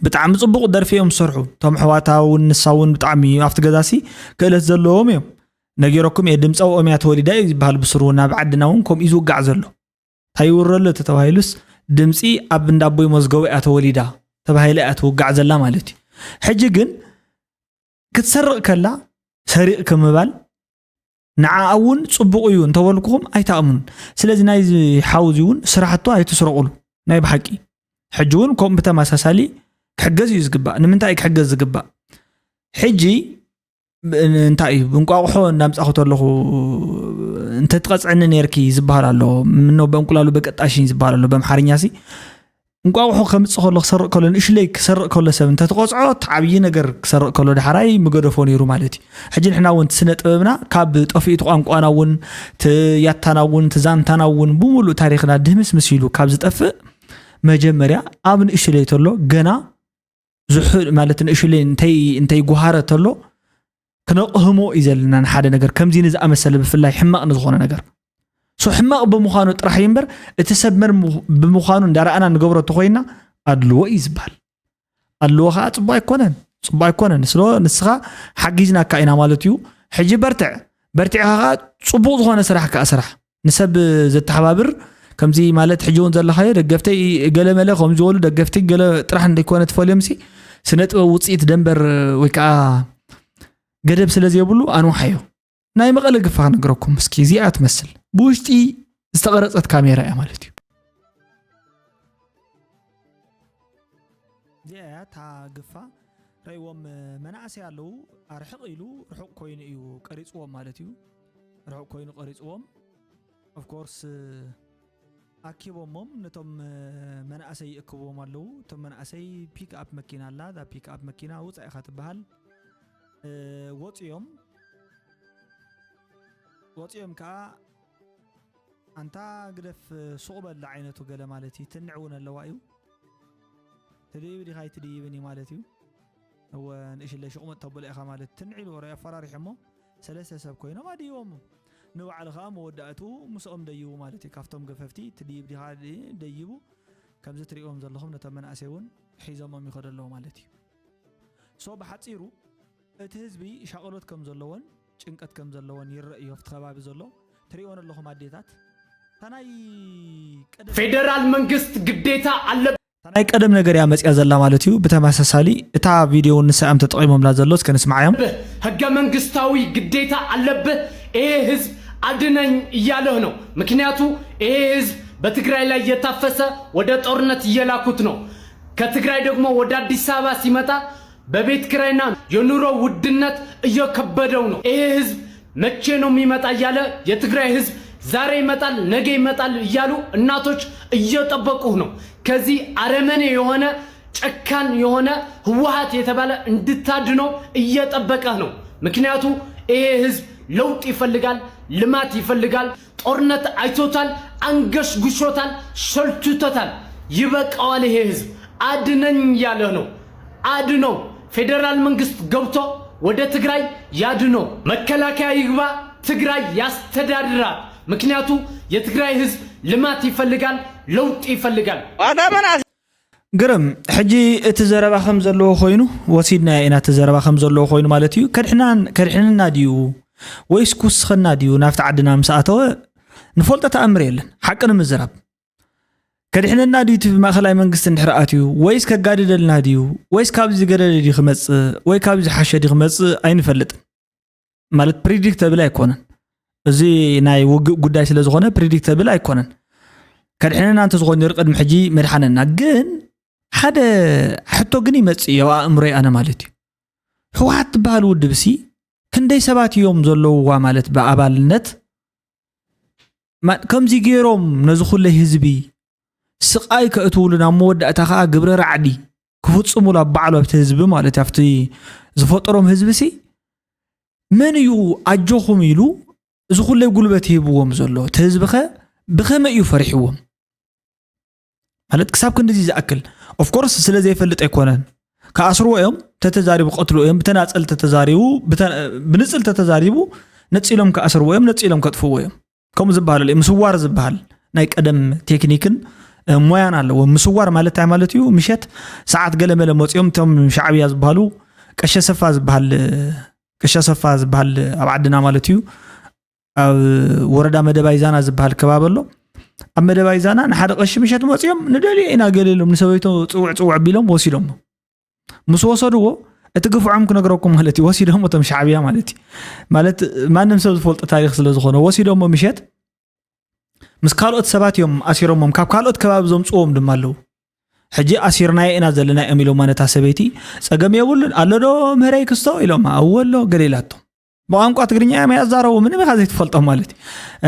ብጣዕሚ ፅቡቕ ደርፊ እዮም ዝሰርሑ እቶም ኣሕዋታ እውን ንሳ እውን ብጣዕሚ ኣብቲ ገዛሲ ክእለት ዘለዎም እዮም ነጊረኩም እየ፣ ድምፂ ኣብኦም እያ ተወሊዳ እዩ ዝበሃል። ብስሩ ናብ ዓድና እውን ከምኡ እዩ ዝውጋዕ ዘሎ። እንታይ ይውረሎ ተተባሂሉስ፣ ድምፂ ኣብ እንዳ ኣቦይ መዝገቡ እያ ተወሊዳ ተባሂላ እያ ትውጋዕ ዘላ ማለት እዩ። ሕጂ ግን ክትሰርቕ ከላ ሰሪቕ ከምባል ንዓኣ እውን ጽቡቕ እዩ እንተበልኩኹም ኣይትኣምኑን። ስለዚ ናይዚ ሓው እዚ እውን ስራሕቱ ኣይትስረቑሉ። ናይ ብሓቂ ሕጂ እውን ከምኡ ብተመሳሳሊ ክሕገዝ እዩ ዝግባእ። ንምንታይ እዩ ክሕገዝ ዝግባእ? ሕጂ ብ-፣ እንታይ እዩ እንቋቑሖ እንዳምጻኹ ተለኹ እንተትቐጽዕኒ ነርኪ ዝበሃል ኣሎ። ምነው በእንቁላሉ በቀጣሽኝ ዝበሃል ኣሎ በምሓርኛ ሲ። እንቋቑሖ ከምጽእ ከሎ ክሰርቕ ከሎ ንእሽለይ ክሰርቕ ከሎ ሰብ እንተትቐጽዖ እቲ ዓብዪ ነገር ክሰርቕ ከሎ ዳሕራይ ምገደፎ ነይሩ ማለት እዩ። ሕጂ ንሕና እውን እቲ ስነ ጥበብና ካብ ጠፊኡ እቲ ቋንቋና እውን እቲ ያታና እውን እቲ ዛንታና እውን ብምሉእ ታሪኽና ድህምስ ምስ ኢሉ ካብ ዝጠፍእ መጀመርያ ኣብ ንእሽለይ ተሎ ገና ዝሑ-፣ ማለት ንእሽለይ እንተይ፣ እንተይ ጓሃረ ተሎ ክነቕህሞ እዩ ዘለና ንሓደ ነገር። ከምዚ ንዝኣመሰለ ብፍላይ ሕማቕ ንዝኾነ ነገር። ሶ ሕማቕ ብምዃኑ ጥራሕ እዩ እምበር እቲ ሰብ መን ምኹ-፣ ብምዃኑ እንዳረኣና ንገብሮ ተኾይና ኣድልዎ እዩ ዝበሃል። ኣድልዎ ከዓ ጽቡቕ ኣይኮነን፣ ጽቡቕ ኣይኮነን። ስለ ንስኻ ሓጊዝናካ ኢና ማለት እዩ። ሕጂ በርትዕ፣ በርቲዕኻ ከዓ ጽቡቕ ዝኾነ ስራሕ ከዓ ስራሕ። ንሰብ ዘተሓባብር ከምዚ ማለት ሕጂ እውን ዘለኻዮ ደገፍተይ ገለ መለ ከም ዝበሉ ደገፍቲ ገለ ጥራሕ እንደይኮነ ትፈልዮም ሲ ስነ ጥበብ ውፅኢት ደንበር ወይ ከዓ ገደብ ስለ ዘይብሉ ኣንውሓዮ። ናይ መቐለ ግፋ ክነግረኩም እስኪ፣ እዚኣ ትመስል ብውሽጢ ዝተቐረፀት ካሜራ እያ ማለት እዩ። እዚኣ እያ እታ ግፋ። ረእይዎም መናእሰይ ኣለዉ። ኣርሕቕ ኢሉ ርሑቕ ኮይኑ እዩ ቀሪፅዎም ማለት እዩ። ርሑቕ ኮይኑ ቀሪፅዎም። ኦፍኮርስ ኣኪቦሞም ነቶም መናእሰይ ይእክብዎም ኣለዉ። እቶም መናእሰይ ፒክ ኣፕ መኪና ኣላ። እዛ ፒክ ኣፕ መኪና ውፃእ ኢኻ ትበሃል። ወፂኦም፣ ወፂኦም ከዓ ኣንታ ግደፍ ሱቕ በል ዓይነቱ ገለ ማለት እዩ። ትንዕ እውን ኣለዋ እዩ። ትድይብ ዲኻ ኣይትድይብን እዩ ማለት እዩ። እወ ንእሽለ ሽቕሙጥ ተብሎ ኢኻ ማለት ትንዕ ኢሉ ወረ ኣፈራሪሖሞ ሰለስተ ሰብ ኮይኖም ኣድይቦም። ንባዕሉ ኸዓ መወዳእቱ ምስኦም ደይቡ ማለት እዩ። ካብቶም ገፈፍቲ ትድይብ ዲኻ ድ-፣ ደይቡ ከምዚ ትሪእዎም ዘለኹም ነቶም መናእሰይ እውን ሒዞሞም ይኸዱ ኣለዉ ማለት እዩ። ሶ ብሓፂሩ እቲ ህዝቢ ሻቕሎት ከም ዘለዎን ጭንቀት ከም ዘለዎን ይረእ እዩ። ኣብቲ ከባቢ ዘሎ ትሪእዎን ኣለኹም ኣዴታት። እታ ናይ ቀደም ፌደራል መንግስት ግዴታ ኣለበት። እታ ናይ ቀደም ነገር እያ መፅያ ዘላ ማለት እዩ። ብተመሳሳሊ እታ ቪድዮ እውን ንሳ እዮም ተጠቒሞምላ ዘሎ። እስከ ንስማዓዮም። ህገ መንግስታዊ ግዴታ ኣለብህ። ይሄ ህዝብ አድነኝ እያለህ ነው። ምክንያቱ ይሄ ህዝብ በትግራይ ላይ እየታፈሰ ወደ ጦርነት እየላኩት ነው። ከትግራይ ደግሞ ወደ አዲስ አበባ ሲመጣ በቤት ኪራይና የኑሮ ውድነት እየከበደው ነው። ይሄ ህዝብ መቼ ነው የሚመጣ እያለ የትግራይ ህዝብ ዛሬ ይመጣል፣ ነገ ይመጣል እያሉ እናቶች እየጠበቁህ ነው። ከዚህ አረመኔ የሆነ ጨካን የሆነ ህወሓት የተባለ እንድታድነው እየጠበቀህ ነው። ምክንያቱ ይሄ ህዝብ ለውጥ ይፈልጋል፣ ልማት ይፈልጋል። ጦርነት አይቶታል፣ አንገሽጉሾታል፣ ሰልችቶታል። ይበቃዋል። ይሄ ህዝብ አድነኝ እያለ ነው። አድነው። ፌዴራል መንግስት ገብቶ ወደ ትግራይ ያድነው። መከላከያ ይግባ፣ ትግራይ ያስተዳድራት። ምክንያቱ የትግራይ ህዝብ ልማት ይፈልጋል፣ ለውጥ ይፈልጋል። ግርም፣ ሕጂ እቲ ዘረባ ከም ዘለዎ ኮይኑ፣ ወሲድናዮ ኢና፣ እቲ ዘረባ ከም ዘለዎ ኮይኑ ማለት እዩ። ከድሕናን-፣ ከድሕነና ድዩ ወይስ ክውስኸና ድዩ ናብቲ ዓድና ምስ ኣተወ ንፈልጦ ተኣምር የለን። ሓቂ ንምዝራብ፣ ከድሕነና ድዩ እቲ ማእኸላይ መንግስቲ እንድሕር ኣትዩ፣ ወይስ ከጋድደልና ድዩ፣ ወይስ ካብዚ ዝገደደ ድዩ ክመጽእ፣ ወይ ካብዚ ዝሓሸ ድዩ ክመጽእ ኣይንፈልጥን። ማለት ፕሪዲክተብል ኣይኮነን። እዚ ናይ ውግእ ጉዳይ ስለ ዝኾነ ፕሪዲክተብል ኣይኮነን። ከድሕነና እንተዝኾን ነይሩ ቅድሚ ሕጂ መድሓነና። ግን ሓደ ሕቶ ግን ይመጽእ እዩ ኣብ ኣእምሮይ ኣነ ማለት እዩ። ህወሓት ትበሃል ውድብ ሲ ክንደይ ሰባት እዮም ዘለውዋ ማለት ብኣባልነት ማ-፣ ከምዚ ገይሮም ነዚ ኩለይ ህዝቢ ስቓይ ከእትውሉ ናብ መወዳእታ ከኣ ግብረ ራዕዲ ክፍጽሙሉ ኣብ ባዕሉ ኣብቲ ህዝቢ ማለት እዩ፣ ኣብቲ ዝፈጠሮም ህዝቢ ሲ መን እዩ ኣጆኹም ኢሉ እዚ ኩለይ ጉልበት ሂብዎም ዘሎ? እቲ ህዝቢ ኸ ብኸመይ እዩ ፈሪሕዎም? ማለት ክሳብ ክንድዚ ዝኣክል ኦፍኮርስ ስለ ዘይፈልጥ ኣይኮነን። ክኣስርዎ እዮም፣ ተተዛሪቡ ክቐትልዎ እዮም፣ ብተናጸል ተተዛሪቡ፣ ብተ-፣ ብንጽል ተተዛሪቡ ነጺሎም ክኣስርዎ እዮም፣ ነጺሎም ከጥፍዎ እዮም። ከምኡ ዝበሃል ኣሎ፣ ምስዋር ዝበሃል ናይ ቀደም ቴክኒክን፣ እ፣ ሞያን ኣለዎ። ምስዋር ማለት እንታይ ማለት እዩ? ምሸት ሰዓት ገለ መለ መጺኦም እቶም ሻዕብያ ዝበሃሉ ቀሸ ሰፋ ዝበሃል፣ እ፣ ቀሺ ኣሰፋ ዝበሃል ኣብ ዓድና ማለት እዩ፣ ኣብ ወረዳ መደባይ ዛና ዝበሃል ከባቢ ኣሎ። ኣብ መደባይ ዛና ንሓደ ቀሺ ምሸት መፅዮም ንደልዮ ኢና ገለ ኢሎም ንሰበይቶ ፅውዕ ፅውዕ ቢሎም ወሲዶሞ። ምስ ወሰድዎ እቲ ግፍዖም ክነግረኩም ማለት እዩ። ወሲዶሞ እቶም ሻዕብያ ማለት እዩ። ማለት ማንም ሰብ ዝፈልጦ ታሪኽ ስለ ዝኾነ ወሲዶሞ ምሸት ምስ ካልኦት ሰባት እዮም ኣሲሮሞም። ካብ ካልኦት ከባቢ ዘምፅዎም ድማ ኣለዉ። ሕጂ ኣሲርናዮ ኢና ዘለናዮም ኢሎማ ነታ ሰበይቲ። ጸገም የብሉን ኣሎ ዶ ምህረይ ክስቶ ኢሎማ። እወ ኣሎ ገለ ኢላቶ። ብቋንቋ ትግርኛ እዮም ያዛረቡ ምንም ኢኻ ዘይትፈልጦም ማለት እዩ።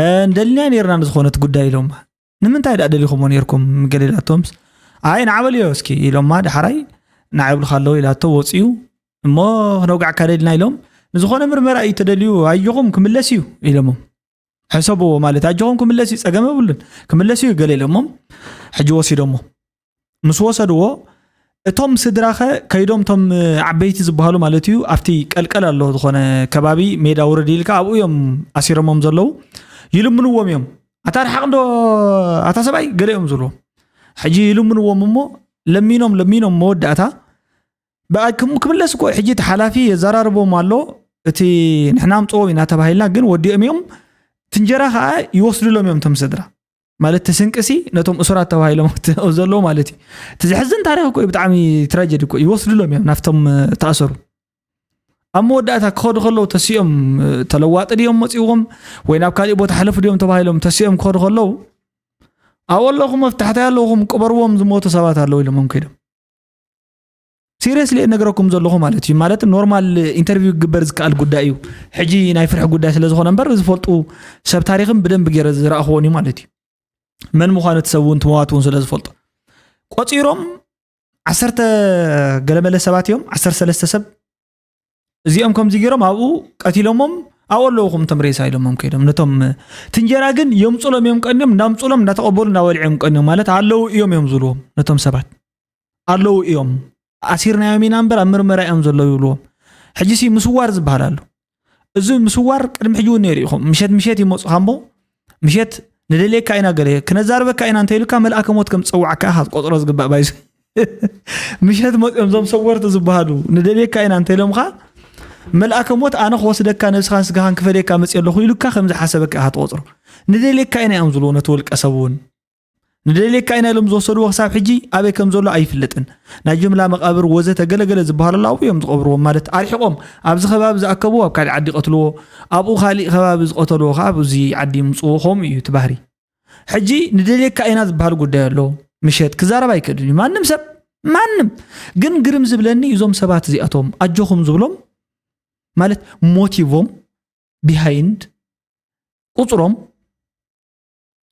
"እ፣ እንደልናዮ ነርና ንዝኾነት ጉዳይ" ኢሎማ። "ንምንታይ ደኣ ደሊኹሞ ነርኩም?" ገለ ኢላቶምስ። "ኣይ ንዓ በልዮ እስኪ" ኢሎማ። ዳሕራይ "ንዓ ይብሉኻ ኣለዉ" ኢላቶ ወፂኡ። "እሞ ክነውጋዕካ ደሊና" ኢሎም። "ንዝኾነ ምርመራ እዩ ተደልዩ ኣጆኹም ክምለስ እዩ" ኢሎሞም። ሕሰብዎ ማለት ኣጆኹም ክምለስ እዩ ጸገም የብሉን ክምለስ እዩ ገለ ኢሎሞም። ሕጂ ወሲዶሞ ምስ ወሰድዎ እቶም ስድራኸ ከይዶም እቶም ዓበይቲ ዝበሃሉ ማለት እዩ ኣብቲ ቀልቀል ኣሎ ዝኾነ ከባቢ ሜዳ ውርድ ኢልካ ኣብኡ እዮም ኣሲሮሞም ዘለዉ። ይልምንዎም እዮም። "ኣታ ርሓቕ እንዶ ኣታ ሰብኣይ" ገለ እዮም ዝብልዎም። ሕጂ ይልምንዎም እሞ ለሚኖም ለሚኖም መወዳእታ ብኣይ ክም-፣ ክምለስ እኮ ሕጂ እቲ ሓላፊ የዘራርቦም ኣሎ። እቲ ንሕና ኣምፅዎም ኢና ተባሂልና ግን ወዲኦም እዮም። እቲ እንጀራ ከዓ ይወስድሎም እዮም እቶም ስድራ። ማለት እቲ ስንቅሲ ነቶም እሱራት ተባሂሎም ዘለዉ ማለት እዩ። እቲ ዘሕዝን ታሪኽ እኮ እዩ፣ ብጣዕሚ ትራጀዲ እኮ እዩ። ይወስድሎም እዮም ናብቶም፣ እ፣ ተኣሰሩ። ኣብ መወዳእታ ክኸዱ ከለዉ ተሲኦም፣ እ፣ ተለዋጢ ድዮም መፂዎም ወይ ናብ ካሊእ ቦታ ሕለፉ ድዮም ተባሂሎም ተሲኦም ክኸዱ ከለዉ ኣብኡ ኣለኹም መፍታሕታይ ኣለኹም ቅበርዎም ዝሞቱ ሰባት ኣለዉ ኢሎሞም ከይዶም። ሲሪየስሊ እነግረኩም ዘለኹ ማለት እዩ። ማለት ኖርማል ኢንተርቪው ክግበር ዝከኣል ጉዳይ እዩ። ሕጂ ናይ ፍርሒ ጉዳይ ስለ ዝኾነ እምበር ዝፈልጡ ሰብ ታሪኽን ብደንብ ገይረ ዝረኣኽዎን እዩ ማለት እዩ። መን ምዃኑ እቲ ሰብ እውን እቲ መዋቲ እውን ስለ ዝፈልጦ። ቆፂሮም ዓሰርተ ገለመለ ሰባት እዮም፣ ዓሰርተ ሰለስተ ሰብ። እዚኦም ከምዚ ገይሮም ኣብኡ ቀቲሎሞም ኣብኡ ኣለውኹም እቶም ሬሳ ኢሎሞም ከይዶም። ነቶም እቲ እንጀራ ግን የምፁሎም እዮም ቀንዮም፣ እንዳምፁሎም እንዳተቐበሉ እንዳበልዑ እዮም ቀንዮም። ማለት ኣለዉ እዮም እዮም ዝብልዎም ነቶም ሰባት። ኣለዉ እዮም። ኣሲርናዮም ኢና እምበር ኣብ ምርመራ እዮም ዘለዉ ይብልዎም። ሕጂ ሲ ምስዋር ዝበሃል ኣሎ። እዚ ምስዋር ቅድሚ ሕጂ እውን ነይሩ ኢኹም። ምሸት ምሸት ይመፁኻ እሞ ምሸት ንደልየካ ኢና ገለ ክነዛርበካ ኢና እንተኢሉካ መልኣከ ሞት ከም ዝፀዋዕካ ኢኻ ክትቆፅሮ ዝግባእ ባይዘ። ምሸት መፅኦም እዞም ሰወርቲ ዝበሃሉ ንደልየካ ኢና እንተኢሎምኻ መልኣከ ሞት ኣነ ክወስደካ ነብስኻን ስጋኻን ክፈደየካ መፅእ ኣለኹ ኢሉካ ከም ዝሓሰበካ ኢኻ ትቆፅሮ። ንደልየካ ኢና እዮም ዝብልዎ ነቲ ውልቀ ሰብ እውን። ንደልየካ ኢና ኢሎም ዝወሰድዎ ክሳብ ሕጂ ኣበይ ከም ዘሎ ኣይፍለጥን። ናይ ጅምላ መቓብር ወዘተ ገለገለ ዝበሃሉ ኣለዉ እዮም ዝቐብርዎም፣ ማለት ኣርሒቖም ኣብዚ ከባቢ ዝኣከብዎ ኣብ ካልእ ዓዲ ይቐትልዎ፣ ኣብኡ ካሊእ ከባቢ ዝቐተልዎ ከዓ ኣብዚ ዓዲ ይምፅዎ፣ ከምኡ እዩ እቲ ባህሪ። ሕጂ ንደልየካ ኢና ዝበሃል ጉዳይ ኣሎ። ምሸት ክዛረብ ኣይክእልን እዩ ማንም ሰብ፣ ማንም። ግን ግርም ዝብለኒ እዞም ሰባት እዚኣቶም ኣጆኹም ዝብሎም ማለት ሞቲቮም ቢሃይንድ ቁፅሮም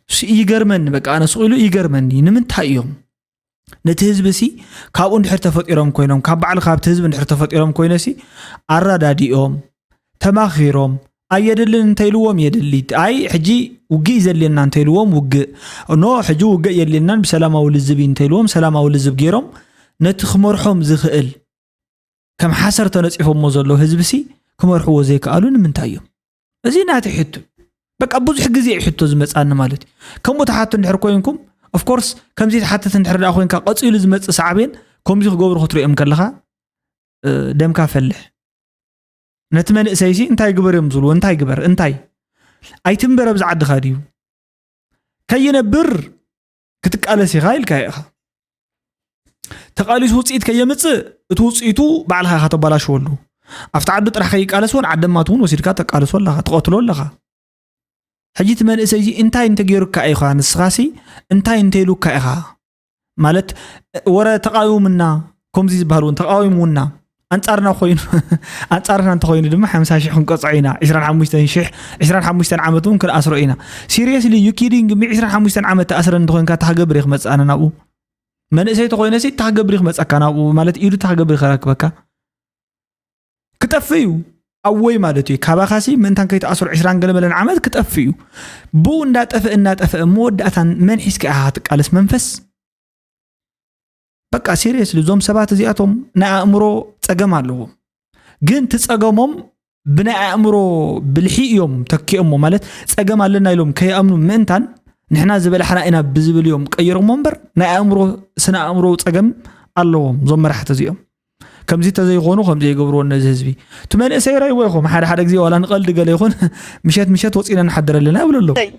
ስ-፣ ይገርመኒ። በቃ ኣነ ስቕ ኢሉ ይገርመኒ። ንምንታይ እዮም ነቲ ህዝቢ ሲ ካብኡ እንድሕር ተፈጢሮም ኮይኖም ካብ ባዕሉ ካብቲ ህዝቢ እንድሕር ተፈጢሮም ኮይነ ሲ ኣረዳዲኦም ተማኺሮም ኣየድልን እንተኢልዎም የድሊ፣ ኣይ ሕጂ ውግእ ዘድልየና እንተኢልዎም ውግእ፣ ኖ ሕጂ ውግእ የድልየናን ብሰላማዊ ልዝብ እዩ እንተኢልዎም ሰላማዊ ልዝብ ገይሮም ነቲ ክመርሖም ዝኽእል ከም ሓሰር ተነፂፎሞ ዘለዉ ህዝቢ ሲ ክመርሕዎ ዘይከኣሉ ንምንታይ እዮም? እዚ ናተይ ሕቶ እዩ። በቃ ብዙሕ ግዜ እዩ ሕቶ ዝመፃኒ ማለት እዩ። ከምኡ ትሓቱ እንድሕር ኮይንኩም፣ ኦፍኮርስ ከምዚ ትሓትት እንድሕር ደኣ ኮይንካ ቀፂሉ ዝመፅእ ሳዕቤን ከምዚ ክገብሩ ክትሪኦም ከለኻ፣ እ፣ ደምካ ፈልሕ። ነቲ መንእሰይሲ እንታይ ግበር እዮም ዝብልዎ? እንታይ ግበር? እንታይ? ኣይትንበር ኣብዚ ዓድኻ ድዩ? ከይነብር ክትቃለስ ኢኻ ኢልካ ኢኻ። ተቃሊሱ ውፅኢት ከየምፅእ እቲ ውፅኢቱ ባዕልኻ ኢኻ ተባላሽወሉ። ኣብቲ ዓዱ ጥራሕ ከይቃለስ እውን ዓደማት እውን ወሲድካ ተቃልሶ ኣለኻ፣ ትቐትሎ ኣለኻ። ሕጂ እቲ መንእሰይ እዚ እንታይ እንተገይሩካ ኢኻ? ንስኻሲ እንታይ እንተኢሉካ ኢኻ? ማለት ወረ ተቃዊሙና፣ ከምዚ ዝበሃል እውን ተቃዊሙና፣ ኣንጻርና ኮይኑ፣ ኣንጻርና እንተኾይኑ ድማ ሓምሳ ሽሕ ክንቀጽዖ ኢና። ዕስራን ሓሙሽተን ሽሕ፣ ዕስራን ሓሙሽተን ዓመት እውን ክንኣስሮ ኢና። ሲሪየስሊ ዩ ኪዲንግ ሚ? ዕስራን ሓሙሽተን ዓመት ተኣስረ እንተኾይንካ እንታይ ክገብር እዩ ክመጽእ ኣነ ናብኡ? መንእሰይ ተኾይነሲ እንታይ ክገብር እዩ ክመጸካ ናብኡ? ማለት ኢዱ እንታይ ክገብር እዩ ከረክበካ? ክጠፍእ እዩ። ኣወይ ማለት እዩ። ካባኻሲ ምእንታን ከይተኣስሩ ዕስራን ገለ መለን ዓመት ክጠፍእ እዩ። ብኡ እንዳጠፍእ እንዳጠፍእ መወዳእታን መን ሒዝካ ኢኻ ክትቃለስ መንፈስ? በቃ ሲሪየስሊ እዞም ሰባት እዚኣቶም ናይ ኣእምሮ ጸገም ኣለዎም። ግን እቲ ጸገሞም ብናይ ኣእምሮ ብልሒ እዮም ተኪኦሞ። ማለት ጸገም ኣለና ኢሎም ከይኣምኑ ምእንታን ንሕና ዝበላሕና ኢና ብዝብል እዮም ቀይሮሞ እምበር ናይ ኣእምሮ፣ ስነ ኣእምሮ ጸገም ኣለዎም እዞም መራሕቲ እዚኦም። ከምዚ ተዘይኾኑ ከምዚ ይገብርዎ ነዚ ህዝቢ። እቲ መንእሰይ ራይዎ ይኹም ሓደ ሓደ ግዜ ዋላ ንቐልዲ ገለ ይኹን ምሸት ምሸት ወፂና ንሓድር ኣለና ይብሉ ኣለዉ። እንታይ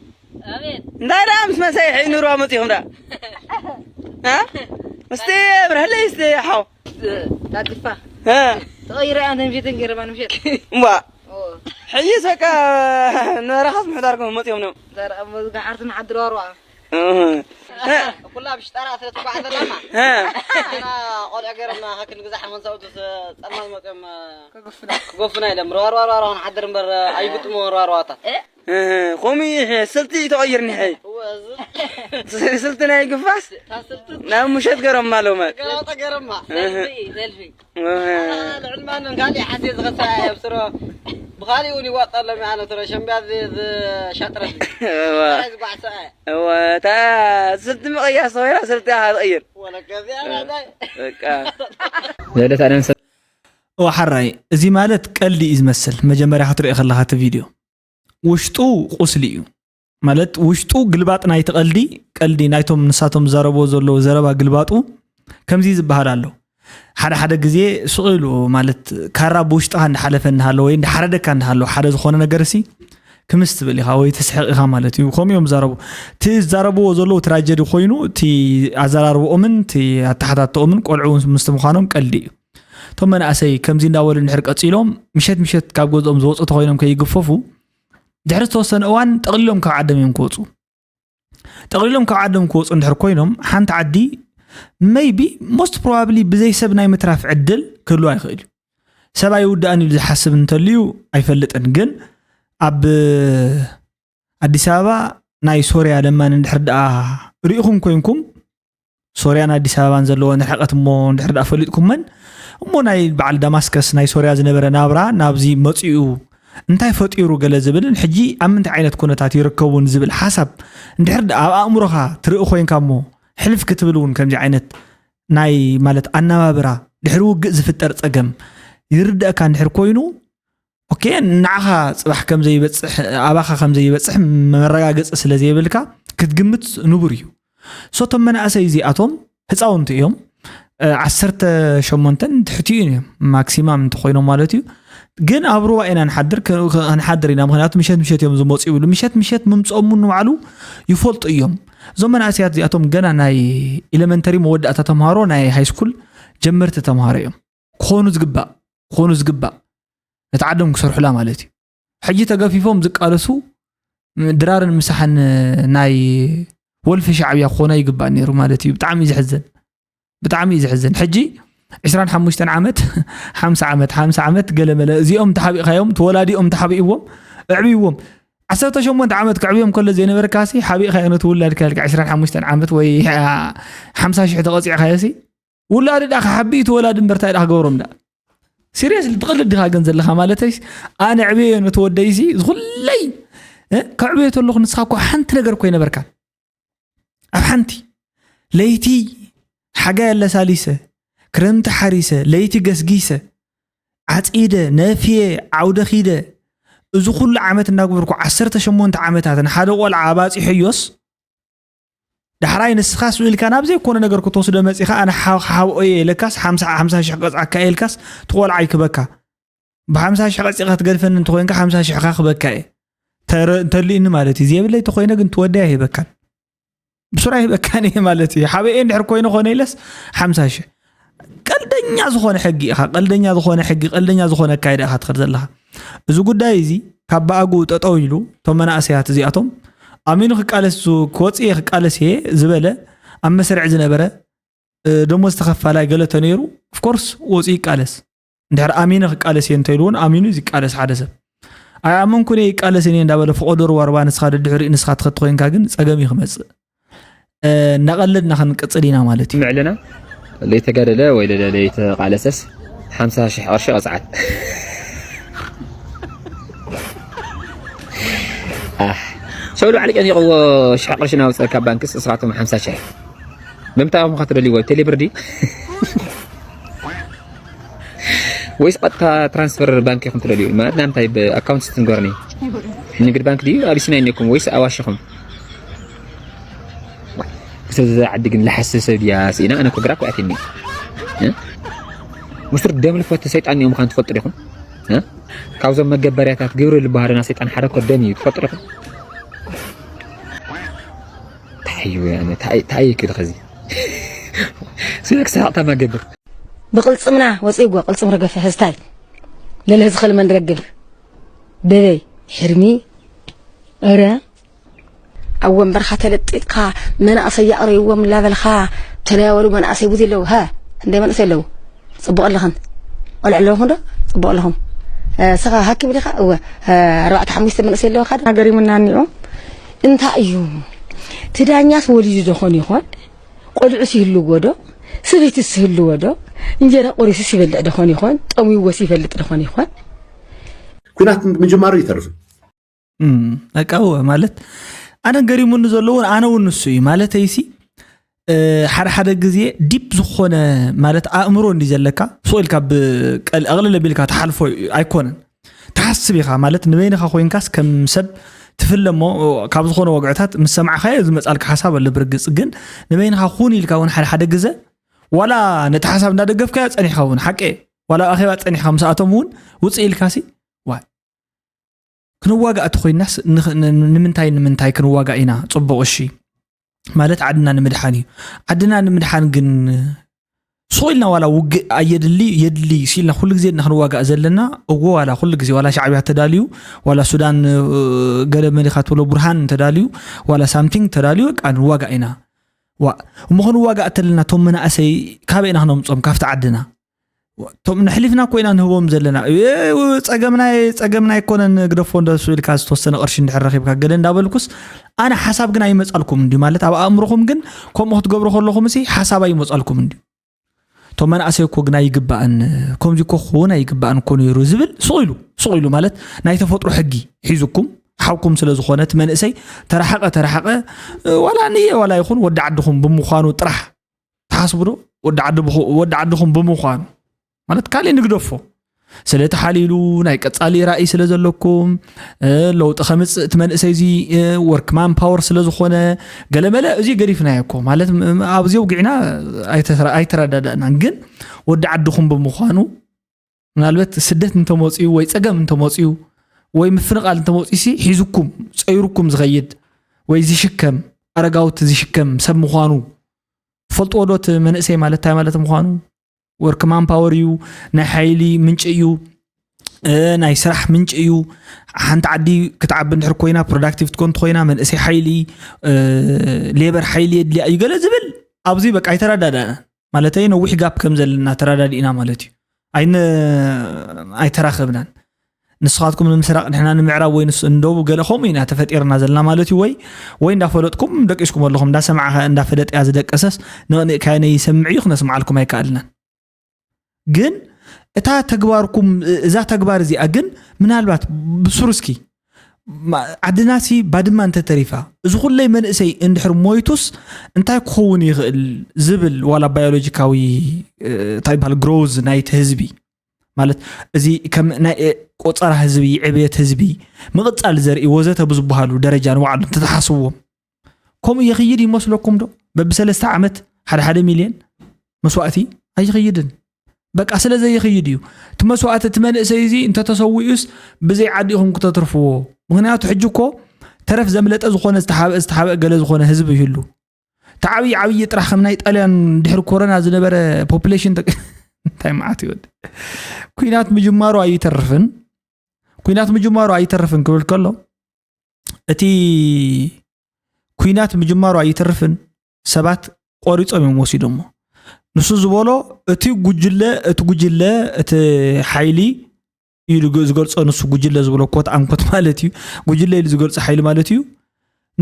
ደኣ ምስ መሰይ ሕይ ንርዋ መፂኹም ደኣ? እ? ምስቲ ብርህለይ ስቲ ሓው። ላጢፋ። እ? ተቐይረ ኣንተ ምሸት ገረባ ንምሸት። እምባ። ኦ። ሕይስ በቃ ንበረኻስ ምሕዳርኩም መፂኹም ነው። ዛራ መዝጋ ሓርትን ሓድር ዋርዋ። እህ። ኩላ ብሽጠራ ስለ ትጓዓዝ ዘላማ። እ። ኣና ቆልዑ ገረና ሃክንግዛሕ መንሳውቱ ጸልማት መፅኦም ክጎፍና ኢሎም ርዋርዋርዋር ንሓድር እምበር ኣይግጥሞ ርዋርዋታት። እህ፣ ኾሚ ስልቲ ተቐይርኒ ሕይ። እወ፣ እዚ ስልቲ ናይ ግፋስ ታስልቱ ናብ ምሸት ገረማ ኣለዉ ማለት። ገረማ፣ ገረማ። እህ። ሰልፊ፣ ሰልፊ። እህ። ኣና ልዕል ማንም ካልእ ሓሴ ዝኸሳ እየ ኣብ ስሮ። ብኻሊእ እውን ይዋጣሎም እየ ኣነ ስሮ ሸምብያ ዝ-፣ ዝሻጥረኒ። እወ። ኣይ ዝጓዕሰ እየ። እወ፣ እታ ስልቲ ምቕያስ ተኾይና ስልቲ ኢኻ ትቕይር። ወለከ እዚኣ ናታይ? በቃ። ዘለት ኣነ ምስ እወ፣ ሓራይ፣ እዚ ማለት ቀልዲ እዩ ዝመስል። መጀመርያ ክትርኢ ከለኻ እቲ ቪድዮ። ውሽጡ ቁስሊ እዩ። ማለት ውሽጡ ግልባጥ ናይቲ ቀልዲ፣ ቀልዲ ናይቶም ንሳቶም ዝዛረብዎ ዘለዉ ዘረባ ግልባጡ ከምዚ ዝበሃል ኣሎ። ሓደ ሓደ ግዜ ስቕ ኢሉ ማለት ካራ ብውሽጥኻ እንዳሓለፈ እንዳሃሎ ወይ እንዳሓረደካ እንዳሃሎ ሓደ ዝኾነ ነገር ሲ ክምስ ትብል ኢኻ ወይ ትስሕቕ ኢኻ ማለት እዩ። ከምኡ እዮም ዝዛረቡ። እቲ ዝዛረብዎ ዘለዉ ትራጀዲ ኮይኑ እቲ ኣዘራርብኦምን እቲ ኣተሓታትኦምን ቆልዑ እውን ምስቲ ምዃኖም ቀልዲ እዩ። እቶም መናእሰይ ከምዚ እንዳበሉ እንድሕር ቀፂሎም ምሸት ምሸት ካብ ገዝኦም ዝወፁ ተኾይኖም ከይግፈፉ ድሕሪ ዝተወሰነ እዋን ጠቕሊሎም ካብ ዓዶም እዮም ክወፁ። ጠቕሊሎም ካብ ዓዶም ክወፁ እንድሕር ኮይኖም ሓንቲ ዓዲ maybe most probably ብዘይ ሰብ ናይ ምትራፍ ዕድል ክህልዋ ይኽእል እዩ። ሰብ ኣይውዳእን ኢሉ ዝሓስብ እንተልዩ ኣይፈልጥን። ግን ኣብ ኣዲስ ኣበባ ናይ ሶርያ ለማኒ እንድሕር ደኣ ርኢኹም ኮይንኩም ሶርያን ኣዲስ ኣበባን ዘለወን ርሕቀት እሞ እንድሕር ደኣ ፈሊጥኩመን እሞ ናይ በዓል ዳማስከስ ናይ ሶርያ ዝነበረ ናብራ ናብዚ መፂኡ እንታይ ፈጢሩ ገለ ዝብልን ሕጂ ኣብ ምንታይ ዓይነት ኩነታት ይርከቡን ዝብል ሓሳብ እንድሕር ደኣ ኣብ ኣእምሮኻ ትርኢ ኮይንካ እሞ ሕልፍ ክትብል እውን ከምዚ ዓይነት ናይ ማለት ኣነባብራ ድሕሪ ውግእ ዝፍጠር ፀገም ይርደእካ እንድሕር ኮይኑ ኦኬ ንዓኻ ፅባሕ ከም ዘይበፅሕ ኣባኻ ከም ዘይበፅሕ መረጋገፂ ስለ ዘይብልካ ክትግምት ንቡር እዩ። ሶ እቶም መናእሰይ እዚኣቶም ህፃውንቲ እዮም። እ፣ ዓሰርተ ሸሞንተን ትሕቲኡ እዮም ማክሲማም እንተኮይኖም ማለት እዩ። ግን ኣብ ሩባ ኢና ንሓድር ክ- ክ- ክንሓድር ኢና ምክንያቱ ምሸት ምሸት እዮም ዝመፁ ይብሉ ምሸት ምሸት ምምፅኦም ንባዕሉ ይፈልጡ እዮም። እዞም መናእሰያት እዚኣቶም ገና ናይ ኤሌመንተሪ መወዳእታ ተምሃሮ ናይ ሃይስኩል ጀመርቲ ተምሃሮ እዮም። ክኾኑ ዝግባእ ክኾኑ ዝግባእ ነቲ ዓዶም ክሰርሑላ ማለት እዩ። ሕጂ ተገፊፎም ዝቃለሱ ድራርን ምሳሕን ናይ ወልፊ ሻዕብያ ክኾኑ ኣይግባእ ነይሩ ማለት እዩ። ብጣዕሚ እዩ ዘሕዝን ብጣዕሚ እዩ ዘሕዝን። ሕጂ ዕስራን ሓሙሽተን ዓመት ሓምሳ ዓመት ሓምሳ ዓመት ገለመለ እዚኦም ተሓቢእካዮም ተወላዲኦም ተሓቢእዎም ኣዕብይዎም ዓሰርተ ሸሞንተ ዓመት ከዕብዮም ከሎ ዘይነበርካሲ ሓቢእካዮ ነቲ ውላድካ ኢልካ ዕስራን ሓሙሽተን ዓመት ወይ ሓምሳ ሽሕ ተቐፂዕካዮሲ ውላዲ ዳ ክሓቢ እቲ ወላዲ እምበር እንታይ ዳ ክገብሮም ዳ ሲሪየስ ትቕልድ ዲኻ ግን ዘለኻ ማለተይስ ኣነ ዕብየዮ ነቲ ወደይሲ ዝኹለይ እ፣ ከዕብዮ ተለኹ ንስኻ እኮ ሓንቲ ነገር እኮ ይነበርካ ኣብ ሓንቲ ለይቲ ሓጋይ ኣለሳሊሰ ክረምቲ ሓሪሰ ለይቲ ገስጊሰ ዓፂደ ነፍየ ዓውደ ኺደ እዚ ኩሉ ዓመት እናግበርኩ ዓሰርተ ሸሞንተ ዓመታት ንሓደ ቆልዓ ኣባፂሐዮስ ዳሕራይ ንስኻስ ውኢልካ ናብ ዘይኮነ ነገር ክትወስዶ መጺኻ ኣነ ሓብኦ እየ ኢለካስ ሓምሳ ሽሕ ቀጽዓካ እየ ኢልካስ ትቆልዓ ይክበካ ብሓምሳ ሽሕ ቀጺኻ ትገድፈኒ እንተኮይንካ ሓምሳ ሽሕኻ ክበካ እየ እንተልእኒ ማለት እዩ ዘየብለይ ተኮይነ ግን ትወደያ ይህበካን ብሱራ ይህበካን እየ ማለት እዩ ሓበኤ እንድሕር ኮይነ ኮነ ኢለስ ሓምሳ ሽሕ ቀልደኛ ዝኾነ ሕጊ ኢኻ ቀልደኛ ዝኾነ ሕጊ ቀልደኛ ዝኾነ ኣካይዳ ኢኻ ትኸድ ዘለኻ እዚ ጉዳይ እዚ ካብ ብኣግኡ ጠጠው ኢሉ እቶም መናእሰያት እዚኣቶም ኣሚኑ ክቃለስ ክወፅእ እየ ክቃለስ እየ ዝበለ ኣብ መስርዕ ዝነበረ ደሞዝ ተኸፋላይ ገለ ተነይሩ ኦፍኮርስ ወፅኡ ይቃለስ እንድሕር ኣሚነ ክቃለስ እየ እንተኢሉ እውን ኣሚኑ እዩ ዝቃለስ ሓደ ሰብ ኣይኣመንኩን እየ ይቃለስን እየ እንዳበለ ፈቆዶ ርዋርባ ንስኻ ደድሕሪኡ ንስኻ ትኸድ ኮይንካ ግን ፀገም እዩ ክመፅእ እናቐለድና ክንቅፅል ኢና ማለት እዩ ምዕልና ለይተጋደለ ወይ ለይተቓለሰስ ሓምሳ ሽሕ ቅርሺ ቐፅዓት ሰብሉ ባዕሊ ጨኒቕዎ ሽሕ ቅርሺ ናውፅእ ካብ ባንክስ እስኻቶም ሓምሳ ሽሕ ብምንታይ ኢኹም ከ ትደልይዎ ቴሌብር ድዩ ወይስ ቀጥታ ትራንስፈር ባንክ ኢኹም ትደልዩ ማለት ናምታይ ብኣካውንት ስትንገርኒ ንግድ ባንክ ድዩ ኣቢሲና ይኔኩም ወይስ ኣዋሽኹም ክሰብ ዘዛ ዓዲ ግን ለሓስብ ሰብ ድያ ስኢና ኣነ ኮ ግራ ኮኣትኒ ምስር ደም ልፈቱ ሰይጣን እዮም ምዃን ትፈልጡ ዲኹም? እ? ካብዞም መገበርያታት ግብሪ ልበሃልና ሰይጣን ሓደ እኮ ደም እዩ፣ ትፈልጡ ዲኹም? እንታይ እዩ ያነ? እንታይ እንታይ እዩ ክልኸዚ? ስለ ክሳቕታ መገበር። ብቕልጽምና ወፂእዎ፣ ቅልፅም ረገፈ ህዝታይ ለለ ዝኽእል መን ረግብ በበይ ሕርሚ እረ ኣብ ወንበርካ ተለጢጥካ መናእሰይ ያቕረይዎም እናበልካ ተለያወሉ መናእሰይ ብዙ ኣለዉ። ሃ እንደ መንእሰይ ኣለዉ። ጽቡቕ ኣለኽን። ቆልዕ ኣለኹም ዶ? ጽቡቕ ኣለኹም። ሰኻ ሃኪም ዲኻ? እወ። ኣርባዕተ ሓሙሽተ መንእሰይ ኣለዉ። ካደ ሃገር ይምና እኒኦ። እንታይ እዩ? ትዳኛስ ወሊዱ ዶኾን ይኾን? ቆልዑስ ይህልዎ ዶ? ስበይትስ ይህልዎ ዶ? እንጀራ ቆሪሱስ ይበልዕ ዶኾን ይኾን? ጠሚዎስ ይፈልጥ ዶኾን ይኾን? ኩናት ምጅማሩ ይተርፍ። በቃ እወ ማለት ኣነ ገሪሙኒ ዘለውን ኣነ እውን ንሱ እዩ ማለት ኣይሲ ሓደ ሓደ ግዜ ዲፕ ዝኾነ ማለት ኣእምሮ እንዲ ዘለካ ሱቕ ኢልካ ብቀል ኣቕልል ኣቢልካ ትሓልፎ ኣይኮነን። ትሓስብ ኢኻ ማለት ንበይንኻ ኮይንካስ ከም ሰብ ትፍለ እሞ ካብ ዝኾነ ወግዕታት ምስ ሰማዕኻዮ ዝመፃልካ ሓሳብ ኣሎ። ብርግፅ ግን ንበይንኻ ኩን ኢልካ እውን ሓደ ሓደ ግዘ ዋላ ነቲ ሓሳብ እንዳደገፍካዮ ፀኒሕካ እውን ሓቀ ዋላ ኣብ ኣኼባ ፀኒሕካ ምስኣቶም እውን ውፅእ ኢልካሲ ዋይ ክንዋጋእ ተኾይናስ ንምንታይ ንምንታይ ክንዋጋእ ኢና? ፅቡቕ እሺ ማለት ዓድና ንምድሓን እዩ። ዓድና ንምድሓን ግን ሱቕ ኢልና ዋላ ውግእ ኣየድሊ የድሊ ሲልና ኩሉ ግዜ ኢና ክንዋጋእ ዘለና። እዎ ዋላ ኩሉ ግዜ ዋላ ሻዕብያ ተዳልዩ ዋላ ሱዳን ገለ መሊኻ ትብሎ ቡርሃን እንተዳልዩ ዋላ ሳምቲንግ ተዳልዩ በቃ ንዋጋእ ኢና። ዋ እሞ ክንዋጋእ ተለና እቶም መናእሰይ ካበይ ኢና ክነምፆም ካብቲ ዓድና? እቶም ንሕሊፍና እኮ ኢና ንህቦም ዘለና። ጸገምና ጸገምና ኣይኮነን ግደፎ እንደሱ ኢልካ ዝተወሰነ ቅርሺ እንድሕር ረኺብካ ገለ እንዳበልኩስ ኣነ ሓሳብ ግን ኣይመጻልኩም እንዲ ማለት ኣብ ኣእምሮኹም ግን ከምኡ ክትገብሩ ከለኹም ሲ ሓሳብ ኣይመጻልኩም እንዲ እቶም መናእሰይ እኮ ግን ኣይግባእን ከምዚ እኮ ክኸውን ኣይግባእን እኮ ነይሩ ዝብል ሱቕ ኢሉ ሱቕ ኢሉ ማለት ናይ ተፈጥሮ ሕጊ ሒዙኩም ሓውኩም ስለ ዝኾነ እቲ መንእሰይ ተረሓቐ ተረሓቐ ዋላ ንየ ዋላ ይኹን ወዲ ዓድኹም ብምዃኑ ጥራሕ ትሓስቡ ዶ? ወዲ ዓድኹም ብምዃኑ ማለት ካሊእ ንግደፎ ስለ ተሓሊሉ ናይ ቀፃሊ ራእይ ስለ ዘለኩም ለውጢ ከምፅእ እቲ መንእሰይ እዚ ወርክማን ፓወር ስለ ዝኾነ ገለመለ እዚ ገዲፍናዮ እኮ ማለት ኣብዚ ውግዕና ኣይተረዳዳእናን ግን ወዲ ዓድኹም ብምዃኑ ምናልበት ስደት እንተመፅኡ ወይ ፀገም እንተመፅኡ ወይ ምፍንቓል እንተመፅኡ ሲ ሒዙኩም ፀይሩኩም ዝኸይድ ወይ ዝሽከም ኣረጋውቲ ዝሽከም ሰብ ምዃኑ ትፈልጥዎ ዶ እቲ መንእሰይ ማለት እንታይ ማለት ምዃኑ ወርክ ማን ፓወር እዩ ናይ ሓይሊ ምንጪ እዩ ናይ ስራሕ ምንጪ እዩ ሓንቲ ዓዲ ክትዓቢ እንድሕር ኮይና ፕሮዳክቲቭ ትኮን ትኮይና መንእሰይ ሓይሊ ሌበር ሓይሊ የድልያ እዩ ገለ ዝብል ኣብዚ በቃ ኣይተረዳዳእናን ማለተይ ነዊሕ ጋፕ ከም ዘለና ተረዳዲእና ማለት እዩ ኣይነ ኣይተራኸብናን ንስኻትኩም ንምስራቕ ንሕና ንምዕራብ ወይ ንስ እንደቡ ገለ ከምኡ ኢና ተፈጢርና ዘለና ማለት እዩ ወይ ወይ እንዳፈለጥኩም ደቂስኩም ኣለኹም እንዳሰማዕኻ እንዳፈለጥያ ዝደቀሰስ ንቕንእካዮ ነይሰምዕ እዩ ክነስምዓልኩም ኣይከኣልናን ግን እታ ተግባርኩም እዛ ተግባር እዚኣ ግን ምናልባት ብሱሩ እስኪ ዓድናሲ ባድማ እንተተሪፋ እዚ ኩለይ መንእሰይ እንድሕር ሞይቱስ እንታይ ክኸውን ይኽእል ዝብል ዋላ ባዮሎጂካዊ እንታይ ይበሃል ግሮዝ ናይቲ ህዝቢ ማለት እዚ ከም ናይ ቆፀራ ህዝቢ ዕብየት ህዝቢ ምቕፃል ዘርኢ ወዘተ ብዝበሃሉ ደረጃ ንባዕሉ እንተተሓስብዎም ከምኡ ይኽይድ ይመስለኩም ዶ በብሰለስተ ዓመት ሓደ ሓደ ሚልዮን መስዋእቲ ኣይኽይድን በቃ ስለ ዘይኽይድ እዩ እቲ መስዋእቲ እቲ መንእሰይ እዚ እንተተሰዊኡስ ብዘይ ዓዲ ኢኹም ክተትርፍዎ ምክንያቱ ሕጂ እኮ ተረፍ ዘምለጠ ዝኾነ ዝተሓበ ዝተሓበ ገለ ዝኾነ ህዝቢ ይህሉ እቲ ዓብዪ ዓብዪ ጥራሕ ከም ናይ ጣልያን ድሕሪ ኮረና ዝነበረ ፖፕሌሽን እንታይ መዓት ይወድ ኩናት ምጅማሩ ኣይተርፍን ኩናት ምጅማሩ ኣይተርፍን ክብል ከሎ እቲ ኩናት ምጅማሩ ኣይተርፍን ሰባት ቆሪጾም እዮም ወሲዶሞ ንሱ ዝበሎ እቲ ጉጅለ እቲ ጉጅለ እቲ ሓይሊ እዩ ዝገልጾ ንሱ ጉጅለ ዝበሎ ኮት ኣንኮት ማለት እዩ ጉጅለ ኢሉ ዝገልጾ ሓይሊ ማለት እዩ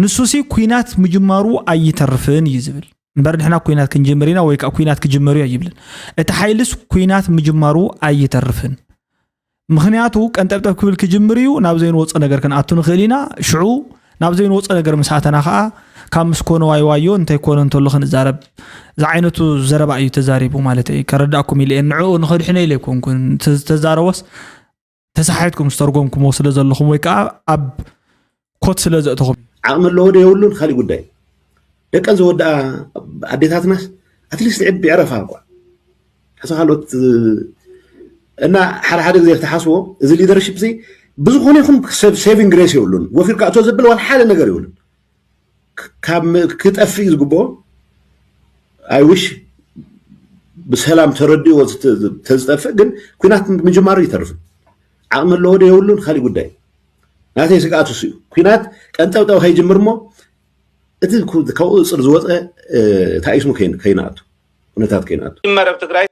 ንሱሲ ኩናት ምጅማሩ ኣይተርፍን እዩ ዝብል እምበር ንሕና ኩናት ክንጅምር ኢና ወይ ከዓ ኩናት ክጅመር እዩ ኣይብልን እቲ ሓይልስ ኩናት ምጅማሩ ኣይተርፍን ምኽንያቱ ቀንጠብጠብ ክብል ክጅምር እዩ ናብ ዘይንወፆ ነገር ክንኣቱ ንኽእል ኢና ሽዑ ናብ ዘይንወፆ ነገር ምስ ኣተና ከዓ ካብ ምስ ኮነ ዋይዋዮ እንታይ ኮነ እንተሎ ክንዛረብ ዝዓይነቱ ዘረባ እዩ ተዛሪቡ ማለት እዩ ከረዳእኩም ኢለ ንዕኡ ንኸድሕነ ኢለ ኣይኮንኩን ተዛረቦስ ተሳሓትኩም ዝተርጎምኩሞ ስለ ዘለኹም ወይ ከዓ ኣብ ኮት ስለ ዘእተኹም ዓቕሚ ኣለዎ ዶ የብሉን ካሊእ ጉዳይ ደቀን ዝወድኣ ኣዴታትናስ ኣትሊስት ዕድ ብዕረፋ እኳ ሕዚ ካልኦት እና ሓደ ሓደ ግዜ ክትሓስቦ፣ እዚ ሊደርሽፕ እዚ ብዝኾነ ይኹን ሰብ ሴቪንግ ግሬስ የብሉን። ወፊርካ እቶ ዘብል ዋላ ሓደ ነገር የብሉን። ክ- ካብ ም- ክጠፍእ እዩ ዝግብኦ። ኣይ ዊሽ ብሰላም ተረዲእዎ ዝተ- ተዝጠፍእ፣ ግን ኩናት ምጅማሩ ይተርፍን። ዓቕሚ ኣለዎ ዶ የብሉን፣ ካሊእ ጉዳይ። ናተይ ስግኣት እሱ እዩ። ኩናት ቀንጠብጠብ ከይጅምር እሞ፣ እቲ ኩ- ካብኡ ጽር ዝወፀ ታኢስሙ ከይንኣቱ፣ ኩነታት ከይንኣቱ። መረብ ትግራይ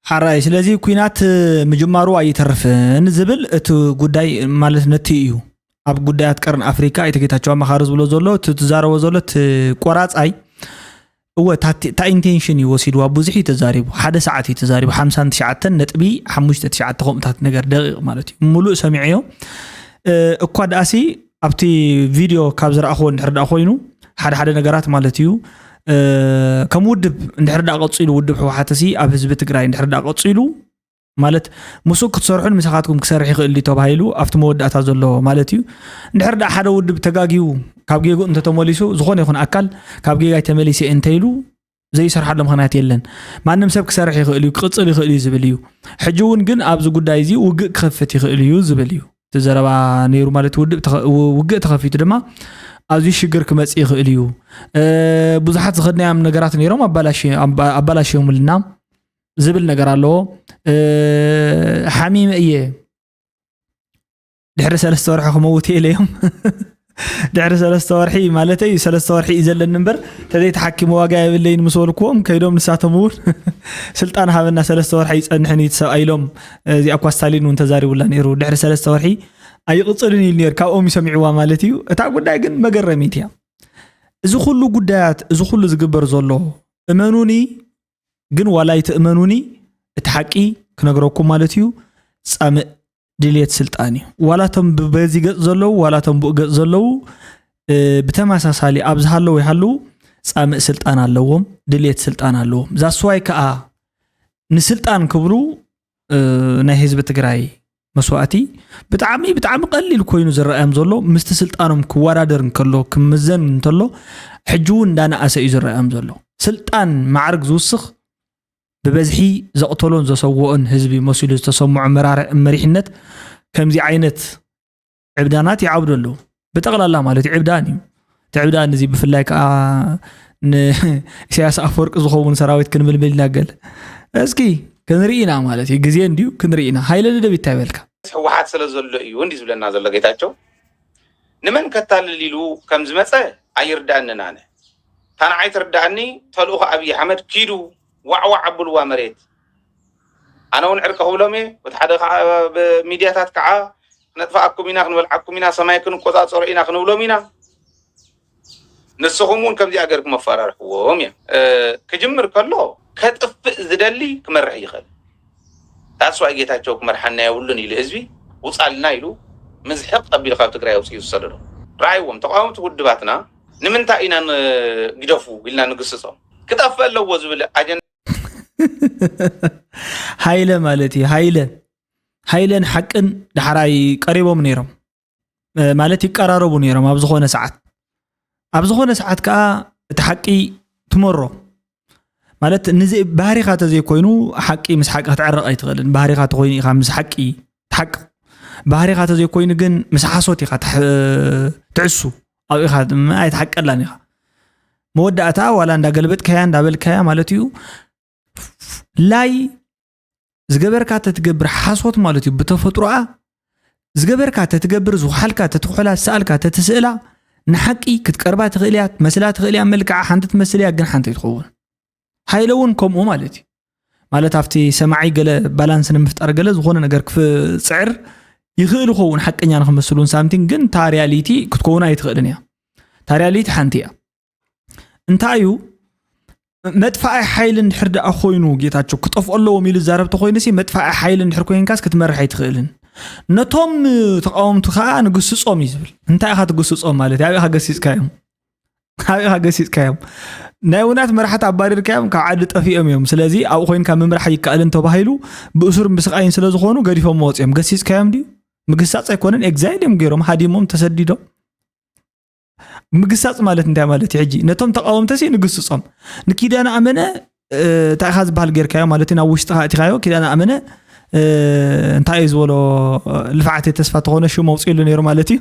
ሓራይ ስለዚ ኩናት ምጅማሩ ኣይተርፍን ዝብል እቲ ጉዳይ ማለት ነቲ እዩ። ኣብ ጉዳያት ቀርን ኣፍሪካ ኣይተ ጌታቸው ኣማኻሪ ዝብሎ ዘሎ እቲ ትዛረቦ ዘሎ እቲ ቆራፃይ እወ እታ ኢንቴንሽን እዩ ወሲድዋ። ብዙሕ እዩ ተዛሪቡ፣ ሓደ ሰዓት እዩ ተዛሪቡ። ሓምሳን ትሽዓተን ነጥቢ ሓሙሽተ ትሽዓተ ከምኡታት ነገር ደቂቕ ማለት እዩ። ሙሉእ ሰሚዐዮ እኳ ደኣሲ ኣብቲ ቪድዮ ካብ ዝረኣኽዎ እንድሕር ደኣ ኮይኑ ሓደ ሓደ ነገራት ማለት እዩ ከም ውድብ እንድሕር ደኣ ቀፂሉ ውድብ ህወሓት ሲ ኣብ ህዝቢ ትግራይ እንድሕር ደኣ ቀፂሉ ማለት ምስኡ ክትሰርሑን ምሳኻትኩም ክሰርሕ ይኽእል ድዩ ተባሂሉ ኣብቲ መወዳእታ ዘሎ ማለት እዩ። እንድሕር ደኣ ሓደ ውድብ ተጋግዩ ካብ ጌግኡ እንተተመሊሱ ዝኾነ ይኹን ኣካል ካብ ጌጋይ ተመሊሰ እየ እንተኢሉ ዘይሰርሓሉ ምኽንያት የለን። ማንም ሰብ ክሰርሕ ይኽእል እዩ፣ ክቕፅል ይኽእል እዩ ዝብል እዩ። ሕጂ እውን ግን ኣብዚ ጉዳይ እዚ ውግእ ክኸፍት ይኽእል እዩ ዝብል እዩ። እቲ ዘረባ ነይሩ ማለት ውድብ ተኸ- ው- ውግእ ተኸፊቱ ድማ ኣዝዩ ሽግር ክመፅእ ይኽእል እዩ። እ፣ ብዙሓት ዝኸድናዮም ነገራት ነይሮም ኣባላሽ- ኣባ- ኣባላሽዮምልና ዝብል ነገር ኣለዎ። እ፣ ሓሚመ እየ ድሕሪ ሰለስተ ወርሒ ክመውት እየ ኢለዮም። ድሕሪ ሰለስተ ወርሒ ማለተይ እዩ፣ ሰለስተ ወርሒ እዩ ዘለኒ እምበር ተዘይተሓኪመ ዋጋ የብለይን ምስ በልክዎም ከይዶም ንሳቶም እውን ስልጣን ሃበና ሰለስተ ወርሒ ኣይፀንሕን እዩ እቲ ሰብኣይ ኢሎም። እዚኣ እኳ ስታሊን እውን ተዛሪቡላ ነይሩ። ድሕሪ ሰለስተ ወርሒ ኣይቕፅልን ኢሉ ነይሩ፣ ካብኦም እዩ ሰሚዕዋ ማለት እዩ። እታ ጉዳይ ግን መገረሚት እያ። እዚ ኩሉ ጉዳያት እዚ ኩሉ ዝግበር ዘሎ እመኑኒ ግን ዋላ ኣይትእመኑኒ እቲ ሓቂ ክነግረኩም ማለት እዩ። ፃምእ ድልየት ስልጣን እዩ። ዋላ እቶም በዚ ገፅ ዘለዉ ዋላ እቶም ብኡ ገፅ ዘለዉ እ፣ ብተመሳሳሊ ኣብ ዝሃለዉ ይሃለዉ ፃምእ ስልጣን ኣለዎም፣ ድልየት ስልጣን ኣለዎም። ዛስዋይ ከዓ ንስልጣን ክብሉ እ፣ ናይ ህዝቢ ትግራይ መስዋእቲ ብጣዕሚ ብጣዕሚ ቀሊል ኮይኑ ዝረኣዮም ዘሎ ምስቲ ስልጣኖም ክወዳደር እንከሎ ክምዘን እንተሎ ሕጂ እውን እንዳነኣሰ እዩ ዝረኣዮም ዘሎ። ስልጣን ማዕርግ ዝውስኽ ብበዝሒ ዘቕተሎን ዘሰወኦን ህዝቢ መሲሉ ዝተሰምዖ መራርዕ መሪሕነት ከምዚ ዓይነት ዕብዳናት ይዓብዱ ኣለዉ። ብጠቕላላ ማለት እዩ ዕብዳን እዩ። እቲ ዕብዳን እዚ ብፍላይ ከዓ ንኢሳያስ ኣፈወርቂ ዝኸውን ሰራዊት ክንምልምል ኢና ገለ እስኪ ክንርኢ ኢና ማለት እዩ። ግዜ እንድዩ ክንርኢ ኢና። ሃይለ ንደብ እንታይ በልካ? ህወሓት ስለ ዘሎ እዩ እንዲ ዝብለና ዘሎ ጌታቸው። ንመን ከታልል ኢሉ ከም ዝመፀ ኣይርዳእንን። ኣነ እታ ንዓይ ትርዳእኒ ተልእኾ ኣብይ ኣሕመድ ኪዱ ዋዕዋዕ ኣብልዋ መሬት። ኣነ እውን ዕርቂ ክብሎም እየ። እቲ ሓደ ከዓ ሚድያታት ከዓ ክነጥፍኣኩም ኢና፣ ክንበልዓኩም ኢና፣ ሰማይ ክንቆፃፀሮ ኢና ክንብሎም ኢና። ንስኹም እውን ከምዚኣ ገርኩም ኣፈራርሕዎም እዮም። ክጅምር ከሎ ከጥፍእ ዝደሊ ክመርሕ ይኽእል። ዳስዋይ ጌታቸው ክመርሓና የብሉን ኢሉ ህዝቢ ውፃልና ኢሉ ምዝሕቕ ኣቢሉ ካብ ትግራይ ኣውፅኡ ዝሰደዶ። ረኣይዎም ተቃወምቲ ውድባትና ንምንታይ ኢና ግደፉ ኢልና ንግስፆም? ክጠፍእ ኣለዎ ዝብል ኣጀንዳ ሃይለ ማለት እዩ። ሃይለ ሃይለን ሓቅን ዳሕራይ ቀሪቦም ነይሮም ማለት ይቀራረቡ ነይሮም ኣብ ዝኾነ ሰዓት ኣብ ዝኾነ ሰዓት ከዓ እቲ ሓቂ ትመሮ ማለት ንዚ ባህሪኻ ተዘይኮይኑ ሓቂ ምስ ሓቂ ክትዕረቕ ኣይትኽእልን። ባህሪኻ ተኮይኑ ኢኻ ምስ ሓቂ ትሓቅ። ባህሪኻ ተዘይኮይኑ ግን ምስ ሓሶት ኢኻ ትዕሱ ኣብኡ ኢኻ ኣይትሓቀላን ኢኻ። መወዳእታ ዋላ እንዳገልበጥካያ እንዳበልካያ ማለት እዩ ላይ ዝገበርካ ተትገብር ሓሶት ማለት እዩ። ብተፈጥሮኣ ዝገበርካ ተትገብር ዝውሓልካ ተትኩሕላ ዝሰኣልካ ተትስእላ ንሓቂ ክትቀርባ ትኽእል እያ። ትመስላ ትኽእል እያ። መልክዓ ሓንቲ ትመስል እያ ግን ሓንቲ ኣይትኸውን። ሃይለ እውን ከምኡ ማለት እዩ። ማለት ኣብቲ ሰማዒ ገለ ባላንስ ንምፍጣር ገለ ዝኾነ ነገር ክፍፅዕር ይኽእል ይኸውን ሓቀኛ ንክመስል እውን ሳምቲንግ ግን እታ ሪያሊቲ ክትከውን ኣይትኽእልን እያ። እታ ሪያሊቲ ሓንቲ እያ። እንታይ እዩ መጥፋኢ ሓይሊ እንድሕር ደኣ ኮይኑ ጌታቸው ክጠፍኦ ኣለዎም ኢሉ ዝዛረብ ተኮይኑ ሲ መጥፋኢ ሓይሊ እንድሕር ኮይንካስ ክትመርሕ ኣይትኽእልን። ነቶም ተቃወምቲ ከዓ ንግስፆም እዩ ዝብል። እንታይ ኢኻ ትግስፆም ማለት እዩ? ኣበይ ኢኻ ገሲፅካዮም? ኣበይ ኢኻ ገሲፅካዮም? ናይ ውናት መራሕቲ ኣባሪርካዮም ካብ ዓዲ ጠፊኦም እዮም። ስለዚ ኣብኡ ኮይንካ ምምራሕ ኣይከኣልን ተባሂሉ ብእሱር ብስቃይን ስለዝኾኑ ገዲፎም ወፂኦም። ገሲፅካዮም ድዩ? ምግሳፅ ኣይኮነን። ኤግዛይል እዮም ገይሮም ሃዲሞም ተሰዲዶም ምግሳፅ ማለት እንታይ ማለት እዩ? ሕጂ ነቶም ተቃወምተሲ ንግስፆም ንኪዳነ ኣመነ እንታይ ኢኻ ዝበሃል ጌርካዮ ማለት እዩ ናብ ውሽጥኻ እቲኻዮ ኪዳነ ኣመነ እንታይ እዩ ዝበሎ? ልፍዓት ተስፋ ተኾነ ሽም ኣውፅእሉ ነይሩ ማለት እዩ።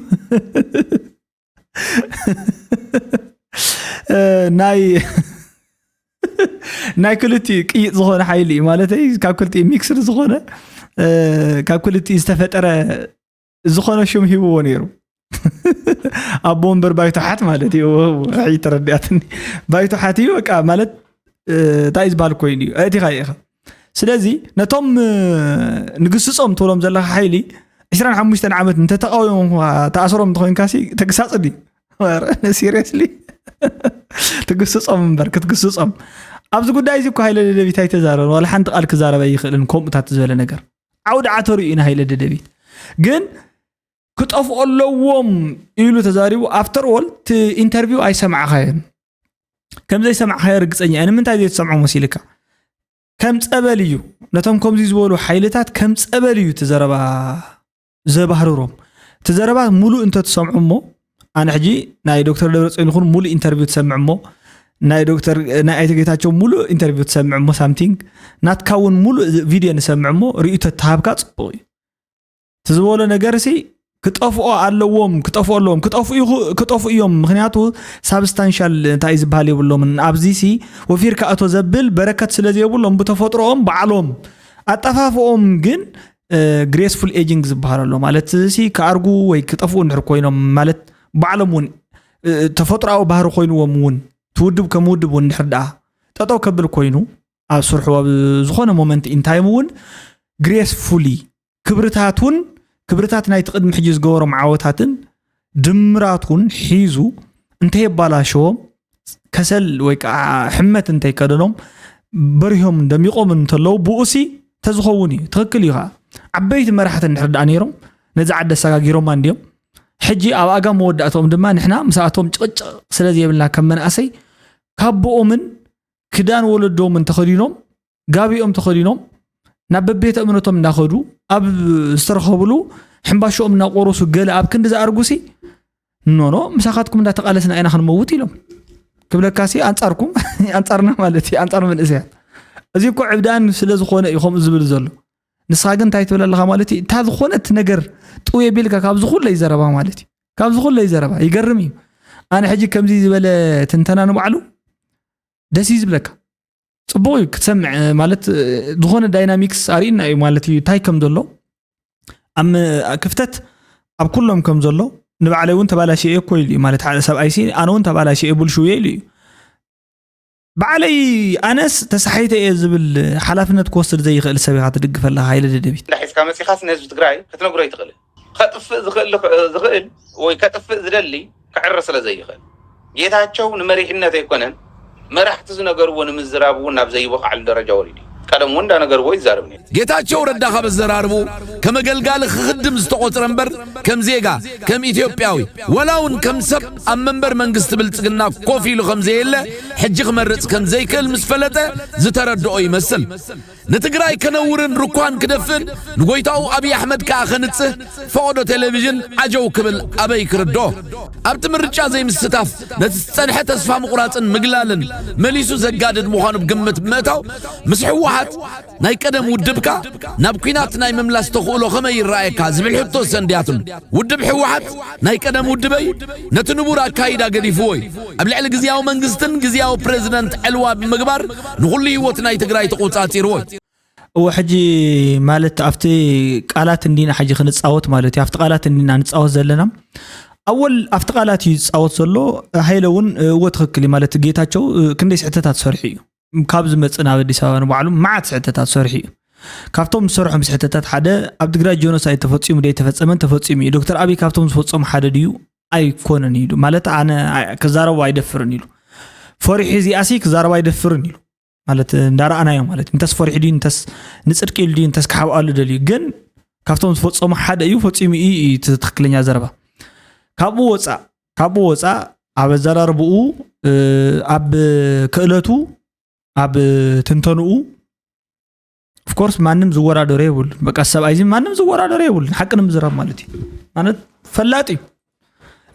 ናይ ናይ ክልቲኡ ቅይጥ ዝኾነ ሓይሊ እዩ ማለተይ፣ ካብ ክልቲኡ ሚክስድ ዝኾነ፣ ካብ ክልቲኡ ዝተፈጠረ ዝኾነ ሽም ሂብዎ ነይሩ። ኣቦ ወንበር ባይቶ ሓት ማለት እዩ። ተረዲኣትኒ። ባይቶ ሓት እዩ በቃ ማለት እንታይ ዝበሃል ኮይኑ እዩ እቲ ኢኻ። ስለዚ ነቶም ንግስጾም ትብሎም ዘለኻ ሓይሊ ዕስራን ሓሙሽተን ዓመት እንተተቃወሙ ተኣስሮም እንተኮይንካሲ ተግሳጽ ድዩ? ሲሪየስሊ ትግስጾም እምበር ክትግስጾም። ኣብዚ ጉዳይ እዚ እኮ ሃይለ ደደቢት ኣይተዛረበን፣ ዋላ ሓንቲ ቃል ክዛረብ ኣይኽእልን። ከምኡታት ዝበለ ነገር ዓውዲ ዓተሩ እዩ ንሃይለ ደደቢት። ግን ክጠፍኡ ኣለዎም ኢሉ ተዛሪቡ። ኣፍተር ኦል እቲ ኢንተርቪው ኣይሰማዕኻዮን። ከም ዘይሰማዕኻዮ ርግጸኛ እየ። ንምንታይ ዘይትሰምዖ መሲልካ? ከም ጸበል እዩ። ነቶም ከምዚ ዝበሉ ሓይልታት ከም ጸበል እዩ እቲ ዘረባ ዘባህርሮም። እቲ ዘረባ ሙሉእ እንተትሰምዑ እሞ፣ ኣነ ሕጂ ናይ ዶክተር ደብረጽዮን ይኹን ሙሉእ ኢንተርቪው ትሰምዕ እሞ፣ ናይ ዶክተር ናይ ኣይተ ጌታቸው ሙሉእ ኢንተርቪው ትሰምዕ እሞ ሳምቲንግ ናትካ እውን ሙሉእ ቪድዮ ንሰምዕ እሞ ርእዩ ተተሃብካ ጽቡቕ እዩ። እቲ ዝበሎ ነገር ሲ ክጠፍኦ ኣለዎም፣ ክጠፍኦ ኣለዎም፣ ክጠፍኡ ይኹ- ክጠፍኡ እዮም። ምክንያቱ ሳብስታንሻል እንታይ ዝበሃል የብሎምን። ኣብዚ ሲ ወፊርካ እቶ ዘብል በረከት ስለ ዘይብሎም ብተፈጥሮኦም ባዕሎም ኣጠፋፍኦም ግን ግሬስፉል ኤጂንግ ዝበሃል ኣሎ ማለት ሲ ክኣርጉ ወይ ክጠፍኡ እንድሕር ኮይኖም ማለት ባዕሎም እውን ተፈጥሮኣዊ ባህሪ ኮይንዎም እውን ትውድብ ከም ውድብ እውን እንድሕር ደኣ ጠጠው ከብል ኮይኑ ኣብ ስርሑ ኣብ ዝኾነ ሞመንት ኢንታይም እውን ግሬስፉሊ ክብርታቱን ክብርታት ናይቲ ቅድሚ ሕጂ ዝገበሮም ዓወታትን ድምራቱን ሒዙ እንተየባላሸዎም ከሰል ወይ ከዓ ሕመት እንተይከደኖም በሪሆም ደሚቖም እንተለዉ ብኡሲ ተዝኸውን እዩ። ትኽክል እዩ ከዓ ዓበይቲ መራሕቲ እንድሕር ደኣ ነይሮም ነዚ ዓዲ ኣሰጋጊሮማ እንዲዮም። ሕጂ ኣብ ኣጋ መወዳእትኦም ድማ ንሕና ምስኣቶም ጭቕጭቕ ስለ ዘይብልና ከም መናእሰይ ካቦኦምን ክዳን ወለዶምን ተኸዲኖም ጋቢኦም ተኸዲኖም ናብ በቤተ እምነቶም እንዳኸዱ ኣብ ዝተረኸብሉ ሕምባሾኦም እናቆረሱ ገለ ኣብ ክንዲ ዝኣርጉሲ ኖኖ ምሳኻትኩም እንዳተቃለስና ኢና ክንመውት ኢሎም ክብለካሲ ኣንጻርኩም ኣንጻርና ማለት እዩ ኣንጻር መንእሰያት እዚ እኮ ዕብዳን ስለ ዝኾነ እዩ ከምኡ ዝብል ዘሎ ንስኻ ግን እንታይ ትብል ኣለኻ ማለት እዩ እታ ዝኾነት ነገር ጥው የቢልካ ካብዚ ኩለይ ዘረባ ማለት እዩ ካብዚ ኩለይ ዘረባ ይገርም እዩ ኣነ ሕጂ ከምዚ ዝበለ ትንተና ንባዕሉ ደስ እዩ ዝብለካ ጽቡቕ እዩ ክትሰምዕ ማለት ዝኾነ ዳይናሚክስ ኣርእና እዩ ማለት እዩ እንታይ ከም ዘሎ ኣብ ክፍተት ኣብ ኩሎም ከም ዘሎ ንባዕለይ እውን ተባላሽየ እኮ ኢሉ እዩ ማለት ሓደ ሰብኣይ ሲ ኣነ እውን ተባላሽየ ቡልሽውየ ኢሉ እዩ ባዕለይ ኣነስ ተሳሒተ እየ ዝብል ሓላፍነት ክወስድ ዘይኽእል ሰብ ኢኻ ትድግፍ ኣለኻ ሃይለ ደደቢት። እንዳሒዝካ መፂኻስ ንህዝቢ ትግራይ ክትነግሮ ኣይትኽእልን። ከጥፍእ ዝኽእል ዝኽእል ወይ ከጥፍእ ዝደሊ ክዕረ ስለ ዘይኽእል ጌታቸው ንመሪሕነት ኣይኮነን መራሕቲ ዝነገርዎ ንምዝራብ እውን ናብ ዘይበቕዓሉ ደረጃ ወሪዱ እዩ። ቀደም እውን እንዳነገርዎ ይዛረብ ነይሩ። ጌታቸው ረዳ ካብ ኣዘራርብኡ ከም ኣገልጋሊ ክኽድም ዝተቖጽረ እምበር ከም ዜጋ ከም ኢትዮጵያዊ ወላ እውን ከም ሰብ ኣብ መንበር መንግስቲ ብልጽግና ኮፍ ኢሉ ከም ዘየለ ሕጂ ክመርጽ ከም ዘይክእል ምስ ፈለጠ ዝተረድኦ ይመስል። ንትግራይ ከነውርን ርኳን ክደፍእን ንጎይታኡ ኣብይ ኣሕመድ ከኣ ከንጽህ ፈቐዶ ቴሌቪዥን ዓጀው ክብል ኣበይ ክርድኦ? ኣብቲ ምርጫ ዘይምስታፍ ነቲ ዝጸንሐ ተስፋ ምቑራጽን ምግላልን መሊሱ ዘጋድድ ምዃኑ ብግምት ብምእታው ምስ ህወሓት ናይ ቀደም ውድብካ ናብ ኲናት ናይ ምምላስ ተኽእሎ ከመይ ይረኣየካ ዝብል ሕቶ ሰንድያትሉ። ውድብ ህወሓት ናይ ቀደም ውድበይ ነቲ ንቡር ኣካይዳ ገዲፍዎ እዩ። ኣብ ልዕሊ ግዝያዊ መንግስትን ግዝያዊ ፕረዚደንት ዕልዋ ብምግባር ንኹሉ ህይወት ናይ ትግራይ ተቖጻጺርዎ እዩ። እወ ሕጂ ማለት ኣብቲ ቃላት እንዲና ሕጂ ክንፃወት ማለት እዩ ኣብቲ ቃላት እንዲና ንፃወት ዘለና ኣወል ኣብቲ ቃላት እዩ ዝፃወት ዘሎ ሃይለ እውን እወ ትኽክል እዩ ማለት ጌታቸው ክንደይ ስሕተታት ዝሰርሑ እዩ ካብ ዝመፅእ ናብ ኣዲስ ኣበባ ንባዕሉ መዓት ስሕተታት ዝሰርሑ እዩ ካብቶም ዝሰርሖም ስሕተታት ሓደ ኣብ ትግራይ ጀኖሳይድ ተፈፂሙ ዶ ተፈፀመን ተፈፂሙ እዩ ዶክተር ኣብይ ካብቶም ዝፈፀሙ ሓደ ድዩ ኣይኮነን ኢሉ ማለት ኣነ ክዛረቡ ኣይደፍርን ኢሉ ፈሪሑ እዚኣሲ ክዛረቡ ኣይደፍርን ኢሉ ማለት እንዳረኣናዮ ማለት እንተስ ፈሪሑ ድዩ እንተስ ንፅድቂ ኢሉ ድዩ እንተስ ክሓብኣሉ ደልዩ ግን ካብቶም ዝፈፀሙ ሓደ እዩ ፈፂሙ እዩ እዩ እቲ ትክክለኛ ዘረባ ካብኡ ወፃእ ካብኡ ወፃእ ኣብ ኣዘራርብኡ ኣብ ክእለቱ ኣብ ትንተንኡ ኦፍኮርስ ማንም ዝወዳደሮ የብሉን በቃ ሰብኣይ እዚ ማንም ዝወዳደሮ የብሉን ሓቂ ንምዝራብ ማለት እዩ ማለት ፈላጥ እዩ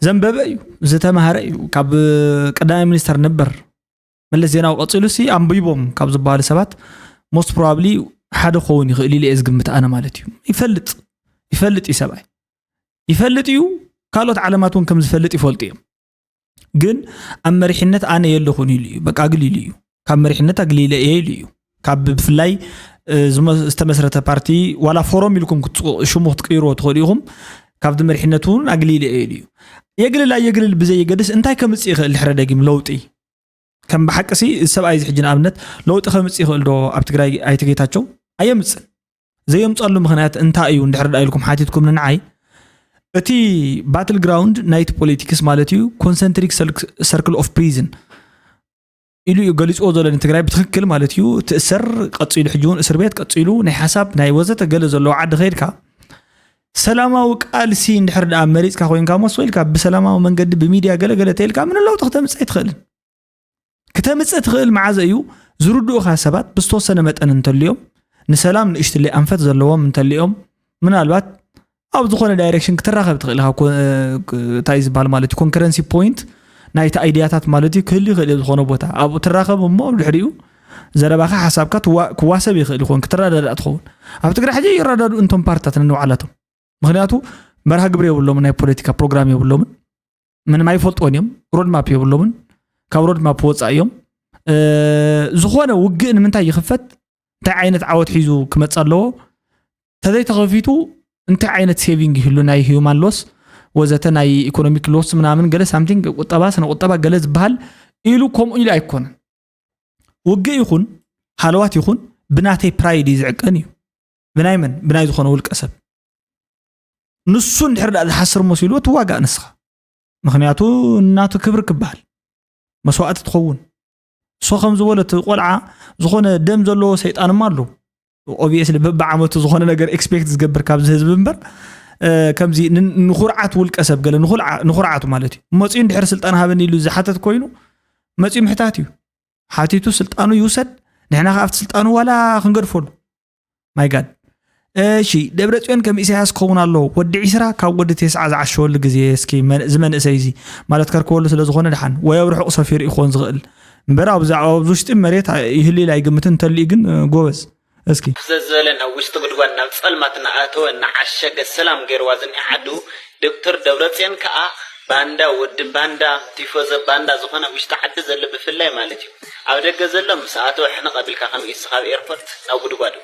ዘንበበ እዩ ዝተማሃረ እዩ ካብ ቀዳማይ ሚኒስተር ነበር መለስ ዜናዊ ቀፂሉ ሲ ኣንቢቦም ካብ ዝበሃሉ ሰባት most probably ሓደ ክኸውን ይኽእል ኢለ እየ ዝግምት ኣነ ማለት እዩ። ይፈልጥ ይፈልጥ እዩ ሰብኣይ ይፈልጥ እዩ። ካልኦት ዓለማት እውን ከም ዝፈልጥ ይፈልጡ እዮም። ግን ኣብ መሪሕነት ኣነ የለኹን ኢሉ እዩ። በቃ ኣግሊሉ እዩ። ካብ መሪሕነት ኣግሊለ እየ ኢሉ እዩ። ካብ ብፍላይ ዝተመስረተ ፓርቲ ዋላ ፎረም ኢልኩም ሽሙ ክትቅይርዎ ትኽእሉ ኢኹም። ካብቲ መሪሕነት እውን ኣግሊለ እየ ኢሉ እዩ። የግልል ኣየግልል ብዘየገድስ እንታይ ከምፅእ ይኽእል ድሕረ ደጊም ለውጢ? ከም ብሓቂ ሲ ሰብኣይ እዚ ሕጂ ንኣብነት ለውጢ ከምፅእ ይኽእል ዶ ኣብ ትግራይ? ኣይትጌታቸው ኣየምፅን። ዘየምፀሉ ምኽንያት እንታይ እዩ እንድሕር ዳ ኢልኩም ሓቲትኩም ንዓይ፣ እቲ battle ground ናይቲ ፖለቲክስ ማለት እዩ concentric circle of prison ኢሉ እዩ ገሊፅዎ ዘሎ ንትግራይ ብትክክል ማለት እዩ። ትእሰር ቀፂሉ ሕጂ እውን እስር ቤት ቀፂሉ ናይ ሓሳብ ናይ ወዘተ ገለ ዘለዎ ዓዲ ከይድካ ሰላማዊ ቃልሲ እንድሕር ደኣ መሪፅካ ኮይንካ መስ ኢልካ ብሰላማዊ መንገዲ ብሚድያ ገለገለ ተይልካ ምንም ለውጢ ክተምፅእ ኣይትኽእልን። ክተምፅእ ትኽእል መዓዘ እዩ ዝርድኡኻ ሰባት ብዝተወሰነ መጠን እንተልዮም ንሰላም ንእሽትለይ ኣንፈት ዘለዎም እንተልዮም ምናልባት ኣብ ዝኾነ ዳይሬክሽን ክትራኸብ ትኽእል ኢኻ። እንታይ ዝበሃል ማለት እዩ ኮንከረንሲ ፖይንት ናይቲ ኣይድያታት ማለት እዩ ክህሉ ይኽእል እዩ ዝኾነ ቦታ ኣብኡ ትራኸብ እሞ ድሕሪኡ ዘረባኻ ሓሳብካ ክዋሰብ ይኽእል ይኸውን ክትረዳዳእ ትኸውን። ኣብ ትግራይ ሕጂ ይረዳዱ እንቶም ፓርትታት ነንባዕላቶም ምክንያቱ መርሃ ግብሪ የብሎምን ናይ ፖለቲካ ፕሮግራም የብሎምን ምንም ኣይፈልጥዎን እዮም። ሮድማፕ የብሎምን ካብ ሮድማፕ ወፃእ እዮም። ዝኾነ ውግእ ንምንታይ ይኽፈት እንታይ ዓይነት ዓወት ሒዙ ክመፅ ኣለዎ ተዘይተኸፊቱ እንታይ ዓይነት ሴቪንግ ይህሉ ናይ ሂማን ሎስ ወዘተ ናይ ኢኮኖሚክ ሎስ ምናምን ገለ ሳምቲንግ ቁጠባ ስነ ቁጠባ ገለ ዝበሃል ኢሉ ከምኡ ኢሉ ኣይኮነን። ውግእ ይኹን ሃለዋት ይኹን ብናተይ ፕራይድ እዩ ዝዕቀን እዩ። ብናይ መን ብናይ ዝኾነ ውልቀ ሰብ ንሱ እንድሕር ዳ ዝሓስር መሲሉ ትዋጋእ ንስኻ ምክንያቱ እናቱ ክብሪ ክበሃል መስዋእቲ ትኸውን እሶ ከም ዝበሎ እቲ ቆልዓ ዝኾነ ደም ዘለዎ ሰይጣንማ ኣለዉ። ኦብስሊ በብዓመቱ ዝኾነ ነገር ኤክስፔክት ዝገብር ካብዚ ህዝቢ እምበር ከምዚ ንኩርዓት ውልቀ ሰብ ገለ ንኩርዓቱ ማለት እዩ መፂኡ እንድሕር ስልጣን ሃበኒ ኢሉ ዝሓተት ኮይኑ መፂኡ ምሕታት እዩ። ሓቲቱ ስልጣኑ ይውሰድ ንሕና ከኣብቲ ስልጣኑ ዋላ ክንገድፈሉ ማይ ጋድ እሺ ደብረ ፅዮን ከም ኢሳያስ ክኸውን ኣለዎ ወዲ ዒስራ ካብ ወዲ ቴስዓ ዝዓሸወሉ ግዜ እስኪ ዝመንእሰይ እዚ ማለት ከርከበሉ ስለ ዝኾነ ድሓን ወይ ኣብ ርሑቕ ሰፊሩ ይኾን ዝኽእል እምበር ኣብዚ ኣብ ውሽጢ መሬት ይህልል ኣይግምትን እንተልዩ ግን ጎበዝ እስኪ ዘዘለ ናብ ውሽጢ ጉድጓድ ናብ ፀልማት እናኣተወ እናዓሸገ ሰላም ገይርዋ ዝኒኣ ዓዱ ዶክተር ደብረፅዮን ከዓ ባንዳ ወዲ ባንዳ ቲፎዘ ባንዳ ዝኾነ ውሽጢ ዓዲ ዘሎ ብፍላይ ማለት እዩ ኣብ ደገ ዘሎ ምስ ኣተወ ሕንቕ ኣቢልካ ከም ኢድስኻ ኣብ ኤርፖርት ናብ ጉድጓዱ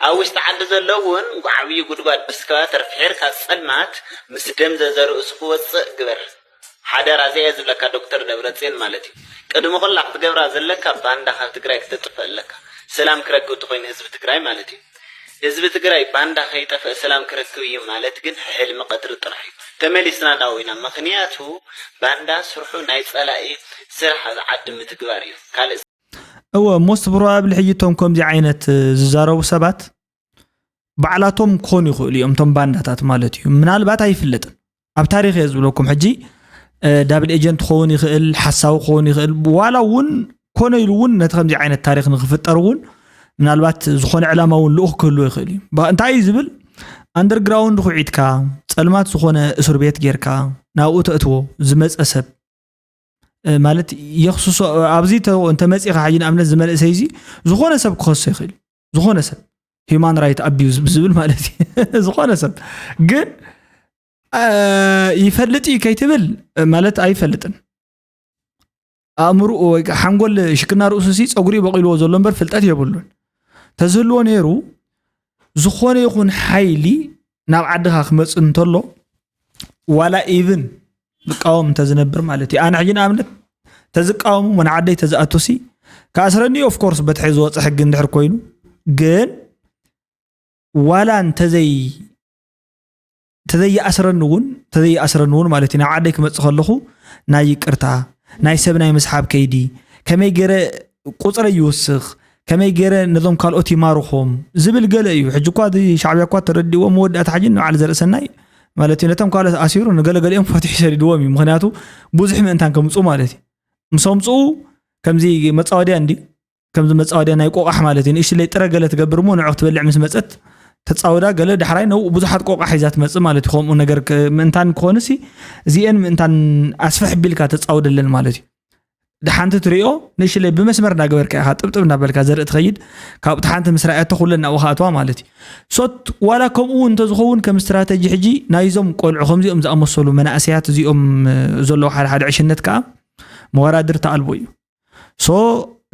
ኣብ ውሽጢ ዓዲ ዘሎ እውን ዓብዪ ጉድጓድ ብስክባተር ፍሒርካ ፀልማት ምስ ደም ዘዘርእሱ ክወፅእ ግበር ሓደራ እዚኣ እየ ዝብለካ ዶክተር ደብረፅዮን ማለት እዩ ቅድሚ ኩላ ክትገብራ ዘለካ ባንዳ ካብ ትግራይ ክተጥፍእ ኣለካ ሰላም ክረክብ ተኮይኑ ህዝቢ ትግራይ ማለት እዩ ህዝቢ ትግራይ ባንዳ ከይጠፍእ ሰላም ክረክብ እዩ ማለት ግን ሕልሚ ቀትሪ ጥራሕ እዩ ተመሊስና ናብኡ ኢና ምክንያቱ ባንዳ ስርሑ ናይ ፀላኢ ስራሕ ዓዲ ምትግባር እዩ ካልእ እወ most probably ሕጂ እቶም ከምዚ ዓይነት ዝዛረቡ ሰባት ባዕላቶም ክኾኑ ይኽእሉ እዮም እቶም ባንዳታት ማለት እዩ ምናልባት ኣይፍለጥን ኣብ ታሪኽ እየ ዝብለኩም ሕጂ double agent ክኸውን ይኽእል ሓሳዊ ክኸውን ይኽእል ዋላ እውን ኮነ ኢሉ እውን ነቲ ከምዚ ዓይነት ታሪኽ ንክፍጠር እውን ምናልባት ዝኾነ ዕላማ እውን ልኡኽ ክህልዎ ይኽእል እዩ እንታይ እዩ ዝብል underground ኩዒትካ ፀልማት ዝኾነ እስር ቤት ጌርካ ናብኡ ተእትዎ ዝመፀ ሰብ ማለት የኽስሶ ኣብዚ እንተመፂኻ ሕጂ ንኣብነት ዝመንእሰይ እዚ ዝኾነ ሰብ ክኸሶ ይኽእል ዝኾነ ሰብ human right abuse ብዝብል ማለት ዝኾነ ሰብ ግን ይፈልጥ እዩ ከይትብል ማለት ኣይፈልጥን ኣእምርኡ ወይ ሓንጎል ሽክና ርእሱ ሲ ፀጉሪ በቂልዎ ዘሎ እምበር ፍልጠት የብሉን ተዝህልዎ ነይሩ ዝኾነ ይኹን ሓይሊ ናብ ዓድኻ ክመፅእ እንተሎ ዋላ ኢቭን ዝቃወም እንተዝነብር ማለት እዩ ኣነ ሕጂ ንኣብነት ተዝቃወሙ መን ዓደይ ተዝኣቱ ሲ ክኣስረኒ ኦፍኮርስ በትሐ ዝወፀ ሕጊ እንድሕር ኮይኑ ግን ዋላ እንተዘይ ተዘይኣስረኒ እውን ተዘይኣስረኒ እውን ማለት እዩ ናብ ዓደይ ክመፅእ ከለኹ ናይ ይቅርታ ናይ ሰብ ናይ ምስሓብ ከይዲ ከመይ ገይረ ቁፅረይ ይውስኽ ከመይ ገይረ ነዞም ካልኦት ይማርኾም ዝብል ገለ እዩ ሕጂ እኳ ሻዕብያ እኳ ተረዲእዎ መወዳእታ ሕጂ ንባዕሊ ዘርእሰናይ ማለት እዩ ነቶም ካልኦት ኣሲሩ ንገለገሊኦም ፈትሑ ሰዲድዎም እዩ ምክንያቱ ብዙሕ ምእንታን ከምፁ ማለት እዩ ምስ ኣምፅኡ ከምዚ መፃወድያ እንዲ ከምዚ መፃወድያ ናይ ቆቃሕ ማለት እዩ ንእሽትለይ ጥረ ገለ ትገብር እሞ ንዑ ክትበልዕ ምስ መፀት ተፃወዳ ገለ ዳሕራይ ነብኡ ብዙሓት ቆቃሕ ሒዛ ትመፅእ ማለት እዩ ከምኡ ነገር ምእንታን ክኾንሲ እዚአን ምእንታን ኣስፍሕ ቢልካ ተፃወደለን ማለት እዩ ድሓንቲ ትሪኦ ንእሽለይ ብመስመር እናገበርካ ኢኻ ጥብጥብ እናበልካ ዘርኢ ትኸይድ። ካብኡ ሓንቲ ምስ ረኣየቶ ኩለን ናብኡ ክኣትዋ ማለት እዩ። ሶት ዋላ ከምኡ እውን እንተዝኸውን ከም ስትራተጂ ሕጂ ናይዞም ቆልዑ ከምዚኦም ዝኣመሰሉ መናእሰያት እዚኦም ዘለዉ ሓደ ሓደ ዕሽነት ከዓ መወዳድርቲ ኣልቦ እዩ። ሶ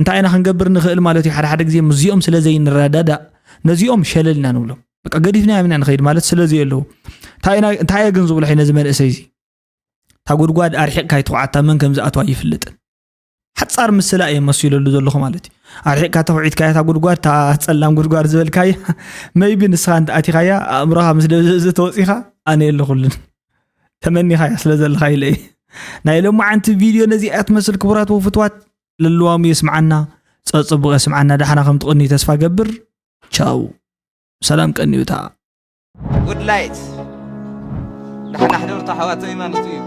እንታይ ኢና ክንገብር ንኽእል ማለት እዩ? ሓደ ሓደ ግዜ ምስዚኦም ስለ ዘይንረዳዳእ ነዚኦም ሸለል ኢና ንብሎም። በቃ ገዲፍናዮም ኢና ንኸይድ ማለት ስለ ዘየለዉ እንታይ እየ ግን ዝብሎ ነዚ መንእሰይ እዚ እታ ጉድጓድ ኣርሒቕካ ኣይትኹዓታ፣ መን ከም ዝኣትዋ ኣይፍልጥን። ሓጻር ምስላ እየ መሲለሉ ዘለኹ ማለት እዩ። ኣርሒቕካ ተኹዒትካያ እታ ጉድጓድ፣ እታ ጸላም ጉድጓድ ዝበልካያ፣ መይቢ ንስኻ እንተ ኣቲኻያ ኣእምሮኻ ምስ ደብዘዘ ተወጺኻ ኣነ የለኹሉን። ተመኒኻያ ስለ ዘለኻ ኢለ እየ። ናይ ሎማዓንቲ ቪድዮ ነዚኣ ትመስል ክቡራት ወፍትዋት። ለልዋሙ የስምዓና፣ ጸጽቡቕ የስምዓና። ዳሕና ከም ትቕኒ ተስፋ ገብር። ቻው። ሰላም ቀንዩታ። ጉድ ላይት ደሓን ኣሕደርታ ኣሕዋተይ ማለት እዩ።